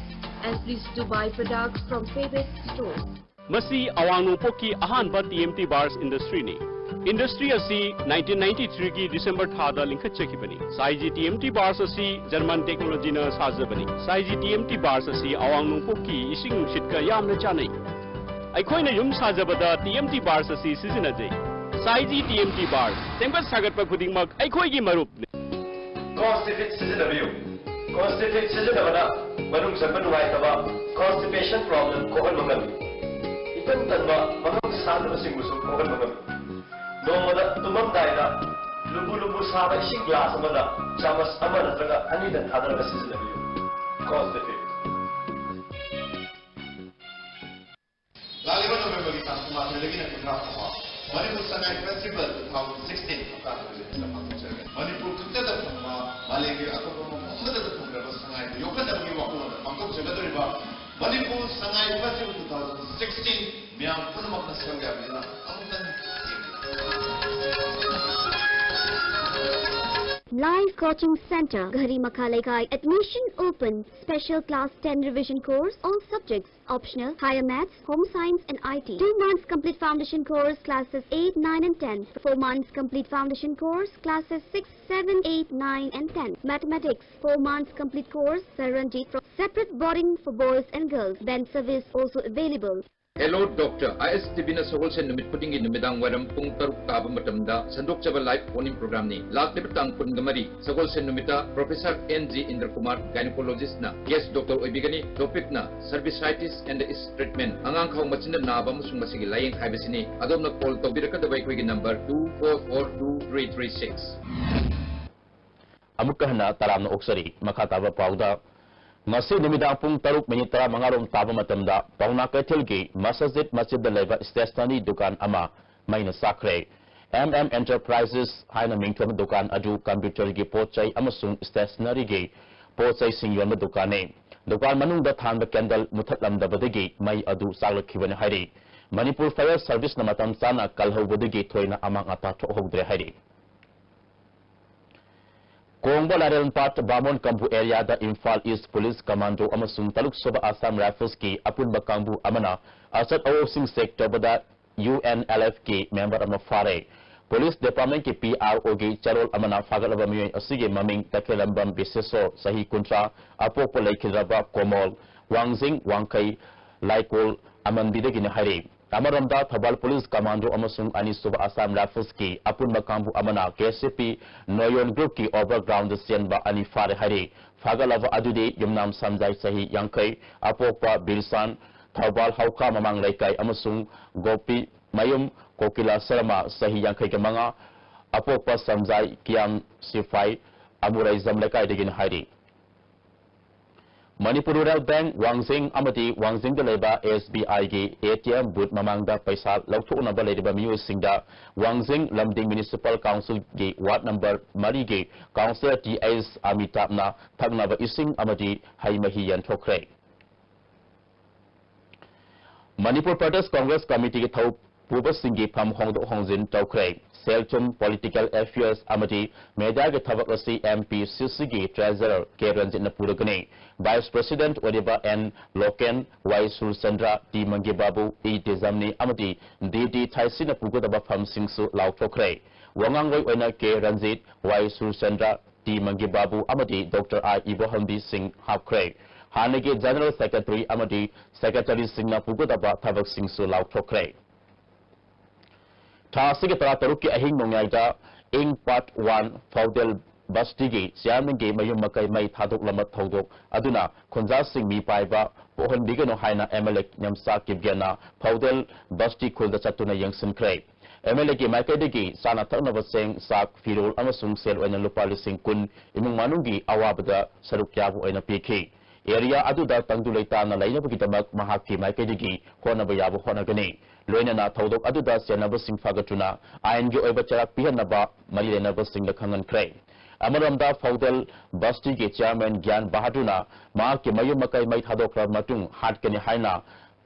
And please do buy products from Vivid Store. ꯃꯁꯤ ꯑꯋꯥꯡ ꯅꯣꯡꯄꯣꯛꯀꯤ ꯑꯍꯥꯟꯕ T M T Bars Industry ꯅꯤ꯫ Industry ꯑꯁꯤ nineteen ninety-three ꯒꯤ December ꯊꯥꯗ ꯂꯤꯡꯈꯠꯆꯈꯤꯕꯅꯤ꯫ ꯁꯥꯏꯖꯤ T M T Bars ꯑꯁꯤ German technology ꯅ ꯁꯥꯖꯕꯅꯤ꯫ ꯁꯥꯏꯖꯤ T M T Bars ꯑꯁꯤ ꯑꯋꯥꯡ ꯅꯣꯡꯄꯣꯛꯀꯤ ꯏꯁꯤꯡ ꯅꯨꯡꯁꯤꯠꯀ ꯌꯥꯝꯅ ꯆꯥꯅꯩ꯫ ꯑꯩꯈꯣꯏꯅ ꯌꯨꯝ ꯁꯥꯖꯕꯗ T M T Bars ꯑꯁꯤ ꯁꯤꯖꯤꯟꯅꯖꯩ꯫ ꯁꯥꯏꯖꯤ T M T Bars, ꯁꯦꯝꯒꯠ ꯁꯥꯒꯠꯄ ꯈꯨꯗꯤꯡꯃꯛ ꯑꯩꯈꯣꯏꯒꯤ ꯃꯔꯨꯞꯅꯤ꯫ Constipate ꯁꯤꯖꯤꯟꯅꯕꯤꯌꯨ꯫ Constipate ꯁꯤꯖꯤꯟꯅꯕꯅ ꯃꯅꯨꯡ ꯆꯪꯕ ꯅꯨꯡꯉꯥꯏꯇꯕ, constipation problem, ꯀꯣꯛꯍꯟꯕ ꯉꯝꯃꯤ꯫ ꯏꯇꯟ ꯇꯟꯕ, ꯃꯐꯝ ꯁꯥꯗꯕꯁꯤꯡꯕꯨꯁꯨ ꯀꯣꯛꯍꯟꯕ ꯉꯝꯃꯤ꯫ ꯅꯣꯡꯃꯗ ꯇꯨꯝꯃꯝꯗꯥꯏꯗ ꯂꯨꯝꯕꯨ ꯂꯨꯝꯕꯨ ꯁꯥꯕ ꯏꯁꯤꯡ glass ꯑꯃꯗ ꯆꯥꯃꯁ ꯑꯃ ꯅꯠꯇ꯭ꯔꯒ ꯑꯅꯤꯗꯪ ꯊꯥꯗꯔꯒ ꯁꯤꯖꯤꯟꯅꯕꯤꯌꯨ꯫ Constipate꯫ ꯂꯥꯛꯂꯤꯕ November ꯒꯤ ꯇꯥꯡ ꯀꯨꯟꯃꯥꯊꯣꯏꯗꯒꯤꯅ ꯀꯨꯟꯊ꯭ꯔꯥ ꯐꯥꯎꯕ Manipur Sangai Festival two thousand sixteen ꯍꯞꯇꯥ ꯈꯔꯒꯤ ꯃꯇꯝꯗ ꯄꯥꯡꯊꯣꯛꯆꯔꯒꯅꯤ꯫ ꯃꯅꯤꯄꯨꯔ ꯈꯛꯇꯗ ꯐꯪꯕ, ꯃꯥꯂꯦꯝꯒꯤ ꯑꯇꯣꯞꯄ ꯃꯐꯝ ꯑꯃꯠꯇꯗ ꯐꯪꯗ꯭ꯔꯕ ꯁꯉꯥꯏꯕꯨ ꯌꯣꯛꯈꯠꯅꯕꯒꯤ ꯋꯥꯈꯜꯂꯣꯟꯗ ꯄꯥꯡꯊꯣꯛꯆꯒꯗꯧꯔꯤꯕ Manipur Sangai Festival two thousand sixteen ꯃꯤꯌꯥꯝ ꯄꯨꯝꯅꯃꯛꯅ ꯁꯔꯨꯛ ꯌꯥꯕꯤꯗꯨꯅ ꯑꯃꯨꯛꯇꯪ ꯌꯦꯡꯕꯤꯌꯨ꯫ Live Coaching Center, Ghari Makha Leikai. Admission open. Special class ten revision course, all subjects optional, higher maths, home science and I T. Two months complete foundation course, classes eight, nine and ten. Four months complete foundation course, classes six, seven, eight, nine and ten. Mathematics, four months complete course, Sir Ranjit Pro-, separate boarding for boys and girls. Van service also available. Hello Doctor, ISTVꯅ ꯁꯒꯣꯜꯁꯦꯟ ꯅꯨꯃꯤꯠ ꯈꯨꯗꯤꯡꯒꯤ ꯅꯨꯃꯤꯗꯥꯡ ꯋꯥꯏꯔꯝ ꯄꯨꯡ ꯇꯔꯨꯛ ꯇꯥꯕ ꯃꯇꯝꯗ ꯁꯟꯗꯣꯛꯆꯕ live phone-in program-ꯅꯤ꯫ ꯂꯥꯛꯂꯤꯕ ꯇꯥꯡ ꯀꯨꯟꯒ ꯃꯔꯤ, ꯁꯒꯣꯜꯁꯦꯟ ꯅꯨꯃꯤꯠꯇ Professor N G ꯏꯟꯗ꯭ꯔꯀꯨꯃꯥꯔ, Gynecologist-ꯅ guest doctor ꯑꯣꯏꯕꯤꯒꯅꯤ꯫ Topic-ꯅ Cervicitis and its treatment, ꯑꯉꯥꯡꯈꯥꯎ ꯃꯆꯤꯟꯗ ꯅꯥꯕ ꯑꯃꯁꯨꯡ ꯃꯁꯤꯒꯤ ꯂꯥꯌꯦꯡ ꯍꯥꯏꯕꯁꯤꯅꯤ꯫ ꯑꯗꯣꯝꯅ call ꯇꯧꯕꯤꯔꯛꯀꯗꯕ ꯑꯩꯈꯣꯏꯒꯤ number two four four two three three six꯫ ꯑꯃꯨꯛꯀ ꯍꯟꯅ ꯇꯔꯥꯝꯅ ꯑꯣꯛꯆꯔꯤ꯫ ꯃꯈꯥ ꯇꯥꯕ ꯄꯥꯎꯗ, ꯉꯁꯤ ꯅꯨꯃꯤꯗꯥꯡ ꯄꯨꯡ ꯇꯔꯨꯛ ꯃꯤꯅꯤꯠ ꯇꯔꯥꯃꯉꯥ ꯔꯣꯝ ꯇꯥꯕ ꯃꯇꯝꯗ ꯄꯥꯎꯅꯥ ꯀꯩꯊꯦꯜꯒꯤ ꯃꯁꯖꯤꯗ ꯃꯆꯤꯟꯗ ꯂꯩꯕ stationery ꯗꯨꯀꯥꯟ ꯑꯃ ꯃꯩꯅ ꯆꯥꯛꯈ꯭ꯔꯦ꯫ M M Enterprises ꯍꯥꯏꯅ ꯃꯤꯡꯊꯣꯟꯕ ꯗꯨꯀꯥꯟ ꯑꯗꯨ computer-ꯒꯤ ꯄꯣꯠ ꯆꯩ ꯑꯃꯁꯨꯡ stationery-ꯒꯤ ꯄꯣꯠ ꯆꯩꯁꯤꯡ ꯌꯣꯟꯕ ꯗꯨꯀꯥꯟꯅꯤ꯫ ꯗꯨꯀꯥꯟ ꯃꯅꯨꯡꯗ ꯊꯥꯟꯕ candle ꯃꯨꯊꯠꯂꯝꯗꯕꯗꯒꯤ ꯃꯩ ꯑꯗꯨ ꯆꯥꯛꯂꯛꯈꯤꯕꯅꯤ ꯍꯥꯏꯔꯤ꯫ ꯃꯅꯤꯄꯨꯔ Fire Service-ꯅ ꯃꯇꯝ ꯆꯥꯅ ꯀꯜꯍꯧꯕꯗꯒꯤ ꯊꯣꯏꯅ ꯑꯃꯥꯡ ꯑꯇꯥ ꯊꯣꯛꯍꯧꯗ꯭ꯔꯦ ꯍꯥꯏꯔꯤ꯫ ꯀꯣꯡꯕ ꯂꯥꯏꯔꯦꯝꯄꯥꯠ ꯕꯥꯃꯣꯟ ꯀꯝꯕꯨ area-ꯗ ꯏꯝꯐꯥꯜ East Police Commando ꯑꯃꯁꯨꯡ ꯇꯔꯨꯛ ꯁꯨꯕ Assam Rifles-ꯀꯤ ꯑꯄꯨꯟꯕ ꯀꯥꯡꯕꯨ ꯑꯃꯅ ꯑꯆꯠ ꯑꯋꯣꯛꯁꯤꯡ check ꯇꯧꯕꯗ UNLF-ꯀꯤ member ꯑꯃ ꯐꯥꯔꯦ꯫ Police Department-ꯀꯤ P R O-ꯒꯤ ꯆꯦꯔꯣꯜ ꯑꯃꯅ ꯐꯥꯒꯠꯂꯕ ꯃꯤꯑꯣꯏ ꯑꯁꯤꯒꯤ ꯃꯃꯤꯡ ꯇꯈꯦꯂꯝꯕꯝ ꯕꯤꯁꯦꯁꯣꯔ, ꯆꯍꯤ ꯀꯨꯟꯊ꯭ꯔꯥ, ꯑꯄꯣꯛꯄ ꯂꯩꯈꯤꯗ꯭ꯔꯕ ꯀꯣꯃꯣꯜ, ꯋꯥꯡꯖꯤꯡ, ꯋꯥꯡꯈꯩ, ꯂꯥꯏꯀꯣꯜ, ꯑꯃꯟꯕꯤꯗꯒꯤꯅꯤ ꯍꯥꯏꯔꯤ꯫ ꯑꯃꯔꯣꯝꯗ ꯊꯧꯕꯥꯜ Police Commando ꯑꯃꯁꯨꯡ ꯑꯅꯤꯁꯨꯕ Assam Rifles-ꯀꯤ ꯑꯄꯨꯟꯕ ꯀꯥꯡꯕꯨ ꯑꯃꯅ KCP ꯅꯣꯌꯣꯟ group-ꯀꯤ overground-ꯗ ꯆꯦꯟꯕ ꯑꯅꯤ ꯐꯥꯔꯦ ꯍꯥꯏꯔꯤ꯫ ꯐꯥꯒꯠꯂꯕ ꯑꯗꯨꯗꯤ ꯌꯨꯝꯅꯥꯝ ꯁꯝꯖꯥꯏ, ꯆꯍꯤ ꯌꯥꯡꯈꯩ, ꯑꯄꯣꯛꯄ ꯕꯤꯔꯁꯥꯟ, ꯊꯧꯕꯥꯜ ꯍꯧꯈꯥ ꯃꯃꯥꯡ ꯂꯩꯀꯥꯏ, ꯑꯃꯁꯨꯡ ꯒꯣꯄꯤꯃꯌꯨꯝ ꯀꯣꯀꯤꯂꯥ ꯁꯔꯃ, ꯆꯍꯤ ꯌꯥꯡꯈꯩꯒ ꯃꯉꯥ, ꯑꯄꯣꯛꯄ ꯁꯝꯖꯥꯏ ꯀꯤꯌꯥꯝ ꯁꯤꯐꯥꯏ, ꯑꯃꯨꯔꯩꯖꯝ ꯂꯩꯀꯥꯏꯗꯒꯤꯅꯤ ꯍꯥꯏꯔꯤ꯫ ꯃꯅꯤꯄꯨꯔ Rural Bank ꯋꯥꯡꯖꯤꯡ ꯑꯃꯗꯤ ꯋꯥꯡꯖꯤꯡꯗ ꯂꯩꯕ SBI-ꯒꯤ ATM booth ꯃꯃꯥꯡꯗ ꯄꯩꯁꯥ ꯂꯧꯊꯣꯛꯅꯕ ꯂꯩꯔꯤꯕ ꯃꯤꯑꯣꯏꯁꯤꯡꯗ ꯋꯥꯡꯖꯤꯡ ꯂꯝꯗꯤꯡ Municipal Council-ꯒꯤ ward number ꯃꯔꯤꯒꯤ councillor T H ꯑꯃꯤꯇꯥꯕꯅ ꯊꯛꯅꯕ ꯏꯁꯤꯡ ꯑꯃꯗꯤ ꯍꯩ ꯃꯍꯤ ꯌꯦꯟꯊꯣꯛꯈ꯭ꯔꯦ꯫ ꯃꯅꯤꯄꯨꯔ ꯄ꯭ꯔꯗꯦꯁ ꯀꯪꯒ꯭ꯔꯦꯁ ꯀꯃꯤꯇꯤꯒꯤ ꯊꯧ ꯄꯨꯕꯁꯤꯡꯒꯤ ꯐꯝ ꯍꯣꯡꯗꯣꯛ ꯍꯣꯡꯖꯤꯟ ꯇꯧꯈ꯭ꯔꯦ꯫ ꯁꯦꯜ-ꯊꯨꯝ, political affairs ꯑꯃꯗꯤ mediaꯒꯤ ꯊꯕꯛ ꯑꯁꯤ MPCCꯒꯤ treasurer K ꯔꯟꯖꯤꯠꯅ ꯄꯨꯔꯒꯅꯤ꯫ Vice President ꯑꯣꯏꯔꯤꯕ N local, Y Surchandra, T ꯃꯪꯒꯤꯕꯥꯕꯨ, E ꯇꯦꯖꯝꯅꯤ ꯑꯃꯗꯤ D ꯗꯤ ꯊꯥꯏꯁꯤꯅ ꯄꯨꯒꯗꯕ ꯐꯝꯁꯤꯡꯁꯨ ꯂꯥꯎꯊꯣꯛꯈ꯭ꯔꯦ꯫ ꯋꯥꯉꯥꯡꯂꯣꯏ ꯑꯣꯏꯅ K Ranjit, Y Surchandra, T ꯃꯪꯒꯤꯕꯥꯕꯨ ꯑꯃꯗꯤ Doctor I ꯏꯕꯣꯍꯟꯕꯤ ꯁꯤꯡ ꯍꯥꯞꯈ꯭ꯔꯦ꯫ ꯍꯥꯟꯅꯒꯤ General Secretary ꯑꯃꯗꯤ Secretaryꯁꯤꯡꯅ ꯄꯨꯒꯗꯕ ꯊꯕꯛꯁꯤꯡꯁꯨ ꯂꯥꯎꯊꯣꯛꯈ꯭ꯔꯦ꯫ ꯊꯥ ꯑꯁꯤꯒꯤ ꯇꯔꯥꯇꯔꯨꯛꯀꯤ ꯑꯍꯤꯡ ꯅꯣꯡꯌꯥꯏꯗ ꯏꯪ Part One ꯐꯥꯎꯗꯦꯜ ꯕꯁꯇꯤꯒꯤ Chairmanꯒꯤ ꯃꯌꯨꯝ ꯃꯀꯩ ꯃꯩ ꯊꯥꯗꯣꯛꯂꯝꯕ ꯊꯧꯗꯣꯛ ꯑꯗꯨꯅ ꯈꯨꯟꯖꯥꯁꯤꯡ ꯃꯤ ꯄꯥꯏꯕ ꯄꯣꯛꯍꯟꯕꯤꯒꯅꯨ ꯍꯥꯏꯅ MLA ꯅ꯭ꯌꯝꯁꯥ ꯀꯤꯞꯒꯦꯅ ꯐꯥꯎꯗꯦꯜ ꯕꯁꯇꯤ ꯈꯨꯜꯗ ꯆꯠꯇꯨꯅ ꯌꯦꯡꯁꯤꯟꯈ꯭ꯔꯦ꯫ MLAꯒꯤ ꯃꯥꯏꯀꯩꯗꯒꯤ ꯆꯥꯅ ꯊꯛꯅꯕ ꯆꯦꯡ, ꯆꯥꯛ, ꯐꯤꯔꯣꯜ ꯑꯃꯁꯨꯡ ꯁꯦꯜ ꯑꯣꯏꯅ ꯂꯨꯄꯥ ꯂꯤꯁꯤꯡ ꯀꯨꯟ ꯏꯃꯨꯡ ꯃꯅꯨꯡꯒꯤ ꯑꯋꯥꯕꯗ ꯁꯔꯨꯛ ꯌꯥꯕ ꯑꯣꯏꯅ ꯄꯤꯈꯤ꯫ Area ꯑꯗꯨꯗ ꯇꯪꯗꯨ ꯂꯩꯇꯥꯅ ꯂꯩꯅꯕꯒꯤꯗꯃꯛ ꯃꯍꯥꯛꯀꯤ ꯃꯥꯏꯀꯩꯗꯒꯤ ꯍꯣꯠꯅꯕ ꯌꯥꯕ ꯍꯣꯠꯅꯒꯅꯤ꯫ ꯂꯣꯏꯅꯅ ꯊꯧꯗꯣꯛ ꯑꯗꯨꯗ ꯆꯦꯟꯅꯕꯁꯤꯡ ꯐꯥꯒꯠꯇꯨꯅ ꯑꯥꯏꯟꯒꯤ ꯑꯣꯏꯕ ꯆꯩꯔꯥꯛ ꯄꯤꯍꯟꯅꯕ ꯃꯔꯤ ꯂꯩꯅꯕꯁꯤꯡꯗ ꯈꯪꯍꯟꯈ꯭ꯔꯦ꯫ ꯑꯃꯔꯣꯝꯗ ꯐꯥꯎꯗꯦꯜ ꯕꯁꯇꯤꯒꯤ Chairman ꯒ꯭ꯌꯥꯟ ꯕꯍꯥꯗꯨꯔꯅ ꯃꯍꯥꯛꯀꯤ ꯃꯌꯨꯝ ꯃꯀꯩ ꯃꯩ ꯊꯥꯗꯣꯛꯈ꯭ꯔꯕ ꯃꯇꯨꯡ ꯍꯥꯠꯀꯅꯤ ꯍꯥꯏꯅ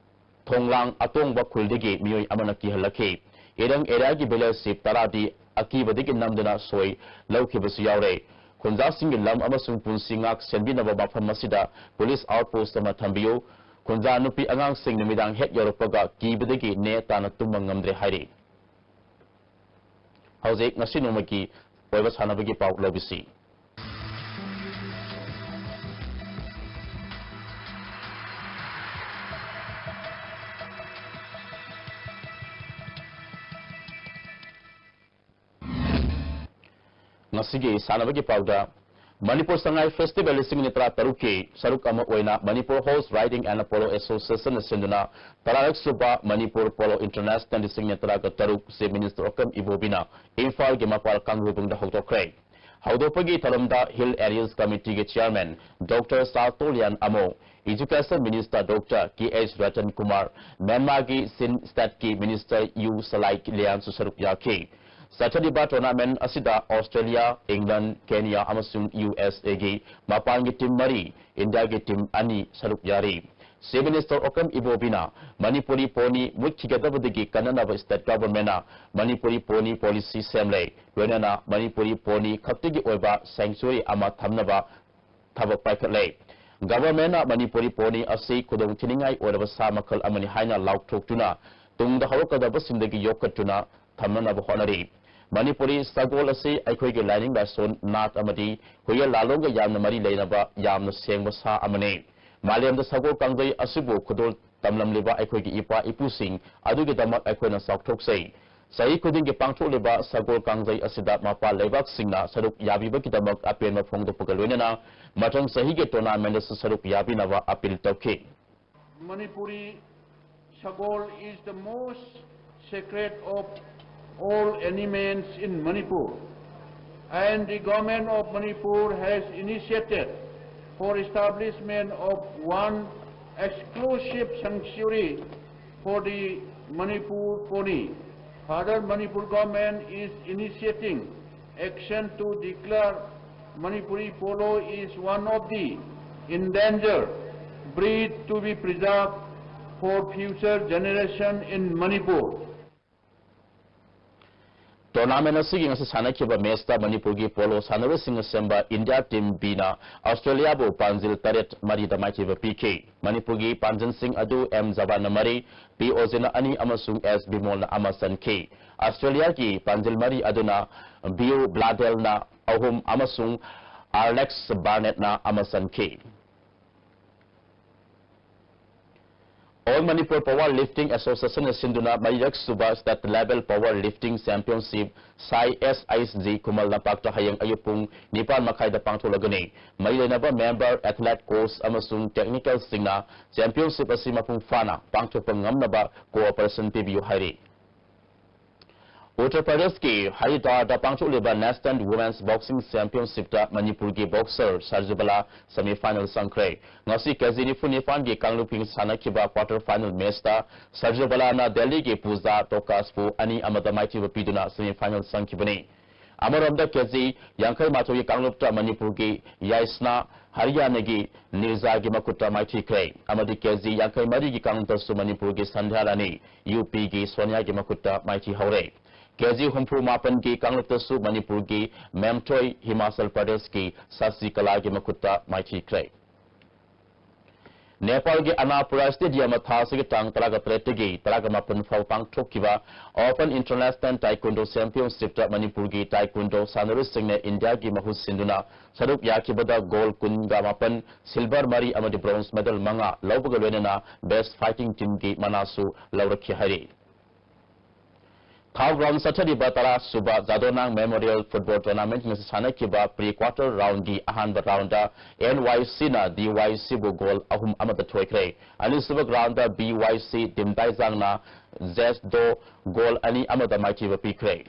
ꯊꯣꯡꯂꯥꯡ ꯑꯇꯣꯡꯕ ꯈꯨꯜꯗꯒꯤ ꯃꯤꯑꯣꯏ ꯑꯃꯅ ꯀꯤꯍꯜꯂꯛꯈꯤ꯫ ꯏꯔꯪ areaꯒꯤ villageꯁꯤ ꯇꯔꯥꯗꯤ ꯑꯀꯤꯕꯗꯒꯤ ꯅꯝꯗꯨꯅ ꯁꯣꯏ ꯂꯧꯈꯤꯕꯁꯨ ꯌꯥꯎꯔꯦ꯫ ꯈꯨꯟꯖꯥꯁꯤꯡꯒꯤ ꯂꯝ ꯑꯃꯁꯨꯡ ꯄꯨꯟꯁꯤ ꯉꯥꯛ ꯁꯦꯟꯕꯤꯅꯕ ꯃꯐꯝ ꯑꯁꯤꯗ police outpost ꯑꯃ ꯊꯝꯕꯤꯌꯨ꯫ ꯈꯨꯟꯖꯥ ꯅꯨꯄꯤ ꯑꯉꯥꯡꯁꯤꯡ ꯅꯨꯃꯤꯗꯥꯡ ꯍꯦꯛ ꯌꯧꯔꯛꯄꯒ ꯀꯤꯕꯗꯒꯤ ꯅꯦ ꯇꯥꯅ ꯇꯨꯝꯕ ꯉꯝꯗ꯭ꯔꯦ ꯍꯥꯏꯔꯤ꯫ ꯍꯧꯖꯤꯛ ꯉꯁꯤ ꯅꯣꯡꯃꯒꯤ ꯑꯣꯏꯕ ꯁꯥꯟꯅꯕꯒꯤ ꯄꯥꯎ ꯂꯧꯕꯤꯁꯤ꯫ ꯉꯁꯤꯒꯤ ꯁꯥꯟꯅꯕꯒꯤ ꯄꯥꯎꯗ, ꯃꯅꯤꯄꯨꯔ ꯁꯉꯥꯏ Festival ꯂꯤꯁꯤꯡ ꯑꯅꯤ ꯇꯔꯥꯇꯔꯨꯛꯀꯤ ꯁꯔꯨꯛ ꯑꯃ ꯑꯣꯏꯅ Manipur Horse Riding and Polo Associationꯅ ꯁꯤꯟꯗꯨꯅ ꯇꯔꯥꯔꯛ ꯁꯨꯕ Manipur Polo International ꯂꯤꯁꯤꯡ ꯑꯅꯤ ꯇꯔꯥꯒ ꯇꯔꯨꯛ Chief Minister ꯑꯣꯀꯝ ꯏꯕꯣꯕꯤꯅ ꯏꯝꯐꯥꯜꯒꯤ ꯃꯄꯥꯜ ꯀꯥꯡꯖꯩꯕꯨꯡꯗ ꯍꯧꯗꯣꯛꯈ꯭ꯔꯦ꯫ ꯍꯧꯗꯣꯛꯄꯒꯤ ꯊꯧꯔꯝꯗ Hill Areas Committeeꯒꯤ Chairman Doctor ꯁꯥꯇꯣꯂꯤꯌꯥꯟ ꯑꯃꯣ, Education Minister Doctor ꯀꯦ ꯑꯩꯆ ꯔꯇꯟ ꯀꯨꯃꯥꯔ, ꯃ꯭ꯌꯥꯟꯃꯥꯔꯒꯤ ꯁꯤꯟ Stateꯀꯤ Minister ꯌꯨ ꯁꯂꯥꯏ ꯂꯤꯌꯥꯟꯁꯨ ꯁꯔꯨꯛ ꯌꯥꯈꯤ꯫ ꯆꯠꯊꯔꯤꯕ tournament ꯑꯁꯤꯗ Australia, England, Kenya ꯑꯃꯁꯨꯡ USAꯒꯤ ꯃꯄꯥꯟꯒꯤ team ꯃꯔꯤ, ꯏꯟꯗꯤꯌꯥꯒꯤ team ꯑꯅꯤ ꯁꯔꯨꯛ ꯌꯥꯔꯤ꯫ Chief Minister ꯑꯣꯀꯝ ꯏꯕꯣꯕꯤꯅ Manipuri pony ꯃꯨꯠꯈꯤꯒꯗꯕꯗꯒꯤ ꯀꯟꯅꯅꯕ state governmentꯅ Manipuri pony policy ꯁꯦꯝꯂꯦ꯫ ꯂꯣꯏꯅꯅ ꯃꯅꯤꯄꯨꯔꯤ pony ꯈꯛꯇꯒꯤ ꯑꯣꯏꯕ sanctuary ꯑꯃ ꯊꯝꯅꯕ ꯊꯕꯛ ꯄꯥꯏꯈꯠꯂꯦ꯫ Governmentꯅ ꯃꯅꯤꯄꯨꯔꯤ pony ꯑꯁꯤ ꯈꯨꯗꯣꯡꯊꯤꯅꯤꯡꯉꯥꯏ ꯑꯣꯏꯔꯕ ꯁꯥ ꯃꯈꯜ ꯑꯃꯅꯤ ꯍꯥꯏꯅ ꯂꯥꯎꯊꯣꯛꯇꯨꯅ ꯇꯨꯡꯗ ꯍꯧꯔꯛꯀꯗꯕꯁꯤꯡꯗꯒꯤ ꯌꯣꯛꯈꯠꯇꯨꯅ ꯊꯝꯅꯅꯕ ꯍꯣꯠꯅꯔꯤ꯫ ꯃꯅꯤꯄꯨꯔꯤ ꯁꯒꯣꯜ ꯑꯁꯤ ꯑꯩꯈꯣꯏꯒꯤ ꯂꯥꯏꯅꯤꯡ ꯂꯥꯏꯁꯣꯟ, ꯅꯥꯠ ꯑꯃꯗꯤ ꯍꯨꯏꯌꯦꯟ ꯂꯥꯂꯣꯡꯒ ꯌꯥꯝꯅ ꯃꯔꯤ ꯂꯩꯅꯕ ꯌꯥꯝꯅ ꯁꯦꯡꯕ ꯁꯥ ꯑꯃꯅꯤ꯫ ꯃꯥꯂꯦꯝꯗ ꯁꯒꯣꯜ ꯀꯥꯡꯖꯩ ꯑꯁꯤꯕꯨ ꯈꯨꯗꯣꯜ ꯇꯝꯂꯝꯂꯤꯕ ꯑꯩꯈꯣꯏꯒꯤ ꯏꯄꯥ ꯏꯄꯨꯁꯤꯡ ꯑꯗꯨꯒꯤꯗꯃꯛ ꯑꯩꯈꯣꯏꯅ ꯆꯥꯎꯊꯣꯛꯆꯩ꯫ ꯆꯍꯤ ꯈꯨꯗꯤꯡꯒꯤ ꯄꯥꯡꯊꯣꯛꯂꯤꯕ ꯁꯒꯣꯜ ꯀꯥꯡꯖꯩ ꯑꯁꯤꯗ ꯃꯄꯥꯟ ꯂꯩꯕꯥꯛꯁꯤꯡꯅ ꯁꯔꯨꯛ ꯌꯥꯕꯤꯕꯒꯤꯗꯃꯛ ꯑꯄꯦꯟꯕ ꯐꯣꯡꯗꯣꯛꯄꯒ ꯂꯣꯏꯅꯅ ꯃꯊꯪ ꯆꯍꯤꯒꯤ tournament ꯑꯁꯤ ꯁꯔꯨꯛ ꯌꯥꯕꯤꯅꯕ appeal ꯇꯧꯈꯤ꯫ Manipuri Sagol is the most sacred of all animals in Manipur, and the government of Manipur has initiated for establishment of one exclusive sanctuary for the Manipur pony. Further, Manipur government is initiating action to declare Manipuri polo is one of the endangered breed to be preserved for future generation in Manipur. Tournament ꯑꯁꯤꯒꯤ ꯉꯁꯤ ꯁꯥꯟꯅꯈꯤꯕ matchꯇ ꯃꯅꯤꯄꯨꯔꯒꯤ polo ꯁꯥꯟꯅꯔꯣꯏꯁꯤꯡꯅ ꯁꯦꯝꯕ India team Bꯅ Australiaꯕꯨ ꯄꯥꯟꯖꯤꯜ ꯇꯔꯦꯠ ꯃꯔꯤꯗ ꯃꯥꯏꯊꯤꯕ ꯄꯤꯈꯤ꯫ ꯃꯅꯤꯄꯨꯔꯒꯤ ꯄꯥꯟꯖꯤꯜꯁꯤꯡ ꯑꯗꯨ ꯑꯦꯝ ꯖꯕꯥꯟꯅ ꯃꯔꯤ, ꯄꯤ ꯑꯣꯖꯤꯅ ꯑꯅꯤ ꯑꯃꯁꯨꯡ ꯑꯦꯁ ꯕꯤꯃꯣꯜꯅ ꯑꯃ ꯆꯟꯈꯤ꯫ Australiaꯒꯤ ꯄꯥꯟꯖꯤꯜ ꯃꯔꯤ ꯑꯗꯨꯅ ꯕꯤꯌꯨ ꯕ꯭ꯂꯥꯗꯦꯜꯅ ꯑꯍꯨꯝ ꯑꯃꯁꯨꯡ ꯑꯥꯔꯂꯦꯛꯁ ꯕꯥꯔꯅꯦꯠꯅ ꯑꯃ ꯆꯟꯈꯤ꯫ All Manipur Power Lifting Associationꯅ ꯁꯤꯟꯗꯨꯅ ꯃꯔꯤꯔꯛ ꯁꯨꯕ State Level Power Lifting Championship, ꯁꯥꯏ ꯑꯦꯁ ꯑꯩꯆ ꯖꯤ, ꯈꯨꯃꯟ ꯂꯝꯄꯥꯛꯇ ꯍꯌꯦꯡ ꯑꯌꯨꯛ ꯄꯨꯡ ꯅꯤꯄꯥꯟ ꯃꯈꯥꯏꯗ ꯄꯥꯡꯊꯣꯛꯂꯒꯅꯤ꯫ ꯃꯔꯤ ꯂꯩꯅꯕ member, athlete, coach ꯑꯃꯁꯨꯡ technicalꯁꯤꯡꯅ championship ꯑꯁꯤ ꯃꯄꯨꯡ ꯐꯥꯅ ꯄꯥꯡꯊꯣꯛꯄ ꯉꯝꯅꯕ cooperation ꯄꯤꯕꯤꯌꯨ ꯍꯥꯏꯔꯤ꯫ ꯎꯠꯇꯔ ꯄ꯭ꯔꯗꯦꯁꯀꯤ ꯍꯔꯤꯗ꯭ꯋꯥꯔꯗ ꯄꯥꯡꯊꯣꯛꯂꯤꯕ National Women's Boxing Championshipꯇ ꯃꯅꯤꯄꯨꯔꯒꯤ boxer ꯁꯔꯖꯨꯕꯂꯥ semifinal ꯆꯪꯈ꯭ꯔꯦ꯫ ꯉꯁꯤ ꯀꯦꯖꯤ ꯅꯤꯐꯨ ꯅꯤꯄꯥꯟꯒꯤ ꯀꯥꯡꯂꯨꯞꯀꯤ ꯁꯥꯟꯅꯈꯤꯕ quarter final matchꯇ ꯁꯔꯖꯨꯕꯂꯥꯅ ꯗꯦꯜꯂꯤꯒꯤ ꯄꯨꯖꯥ ꯇꯣꯀꯥꯁꯄꯨ ꯑꯅꯤ ꯑꯃꯗ ꯃꯥꯏꯊꯤꯕ ꯄꯤꯗꯨꯅ semifinal ꯆꯪꯈꯤꯕꯅꯤ꯫ ꯑꯃꯔꯣꯝꯗ ꯀꯦꯖꯤ ꯌꯥꯡꯈꯩ ꯃꯥꯊꯣꯏꯒꯤ ꯀꯥꯡꯂꯨꯞꯇ ꯃꯅꯤꯄꯨꯔꯒꯤ ꯌꯥꯏꯁꯅꯥ ꯍꯔꯤꯌꯥꯅꯥꯒꯤ ꯅꯤꯔꯖꯥꯒꯤ ꯃꯈꯨꯠꯇ ꯃꯥꯏꯊꯤꯈ꯭ꯔꯦ꯫ ꯑꯃꯗꯤ ꯀꯦꯖꯤ ꯌꯥꯡꯈꯩ ꯃꯔꯤꯒꯤ ꯀꯥꯡꯂꯨꯞꯇꯁꯨ ꯃꯅꯤꯄꯨꯔꯒꯤ ꯁꯟꯙ꯭ꯌꯥ ꯔꯥꯅꯤ, ꯌꯨ ꯄꯤꯒꯤ ꯁꯣꯅꯤꯌꯥꯒꯤ ꯃꯈꯨꯠꯇ ꯃꯥꯏꯊꯤꯍꯧꯔꯦ꯫ ꯀꯦꯖꯤ ꯍꯨꯝꯐꯨ ꯃꯥꯄꯟꯒꯤ ꯀꯥꯡꯂꯨꯞꯇꯁꯨ ꯃꯅꯤꯄꯨꯔꯒꯤ ꯃꯦꯝꯊꯣꯏ ꯍꯤꯃꯥꯆꯜ ꯄ꯭ꯔꯗꯦꯁꯀꯤ ꯁꯥꯁꯤ ꯀꯂꯥꯒꯤ ꯃꯈꯨꯠꯇ ꯃꯥꯏꯊꯤꯈ꯭ꯔꯦ꯫ ꯅꯦꯄꯥꯜꯒꯤ ꯑꯅꯥꯄꯨꯔꯥ ꯁ꯭ꯇꯦꯗꯤꯌꯝꯗ ꯊꯥ ꯑꯁꯤꯒꯤ ꯇꯥꯡ ꯇꯔꯥꯒ ꯇꯔꯦꯠꯇꯒꯤ ꯇꯔꯥꯒ ꯃꯥꯄꯟ ꯐꯥꯎꯕ ꯄꯥꯡꯊꯣꯛꯈꯤꯕ Open International Taekwondo Championshipꯇ ꯃꯅꯤꯄꯨꯔꯒꯤ Taekwondoꯒꯤ ꯁꯥꯟꯅꯔꯣꯏꯁꯤꯡꯅ ꯏꯟꯗꯤꯌꯥꯒꯤ ꯃꯍꯨꯠ ꯁꯤꯟꯗꯨꯅ ꯁꯔꯨꯛ ꯌꯥꯈꯤꯕꯗ gold ꯀꯨꯟꯒ ꯃꯥꯄꯟ, silver ꯃꯔꯤ ꯑꯃꯗꯤ bronze medal ꯃꯉꯥ ꯂꯧꯕꯒ ꯂꯣꯏꯅꯅ Best Fighting Teamꯒꯤ ꯃꯅꯥꯁꯨ ꯂꯧꯔꯛꯈꯤ ꯍꯥꯏꯔꯤ꯫ ꯊꯥꯎ ground ꯆꯠꯊꯔꯤꯕ ꯇꯔꯥ ꯁꯨꯕ ꯖꯥꯗꯣꯅꯥꯡ Memorial Football Tournament ꯉꯁꯤ ꯁꯥꯟꯅꯈꯤꯕ pre quarter roundꯒꯤ ꯑꯍꯥꯟꯕ roundꯗ NYCꯅ DYCꯕꯨ goal ꯑꯍꯨꯝ ꯑꯃꯗ ꯊꯣꯏꯈ꯭ꯔꯦ꯫ ꯑꯅꯤꯁꯨꯕ roundꯗ BYC ꯗꯤꯝꯗꯥꯏꯖꯥꯡꯅ ꯖꯦꯁꯗꯣ goal ꯑꯅꯤ ꯑꯃꯗ ꯃꯥꯏꯊꯤꯕ ꯄꯤꯈ꯭ꯔꯦ꯫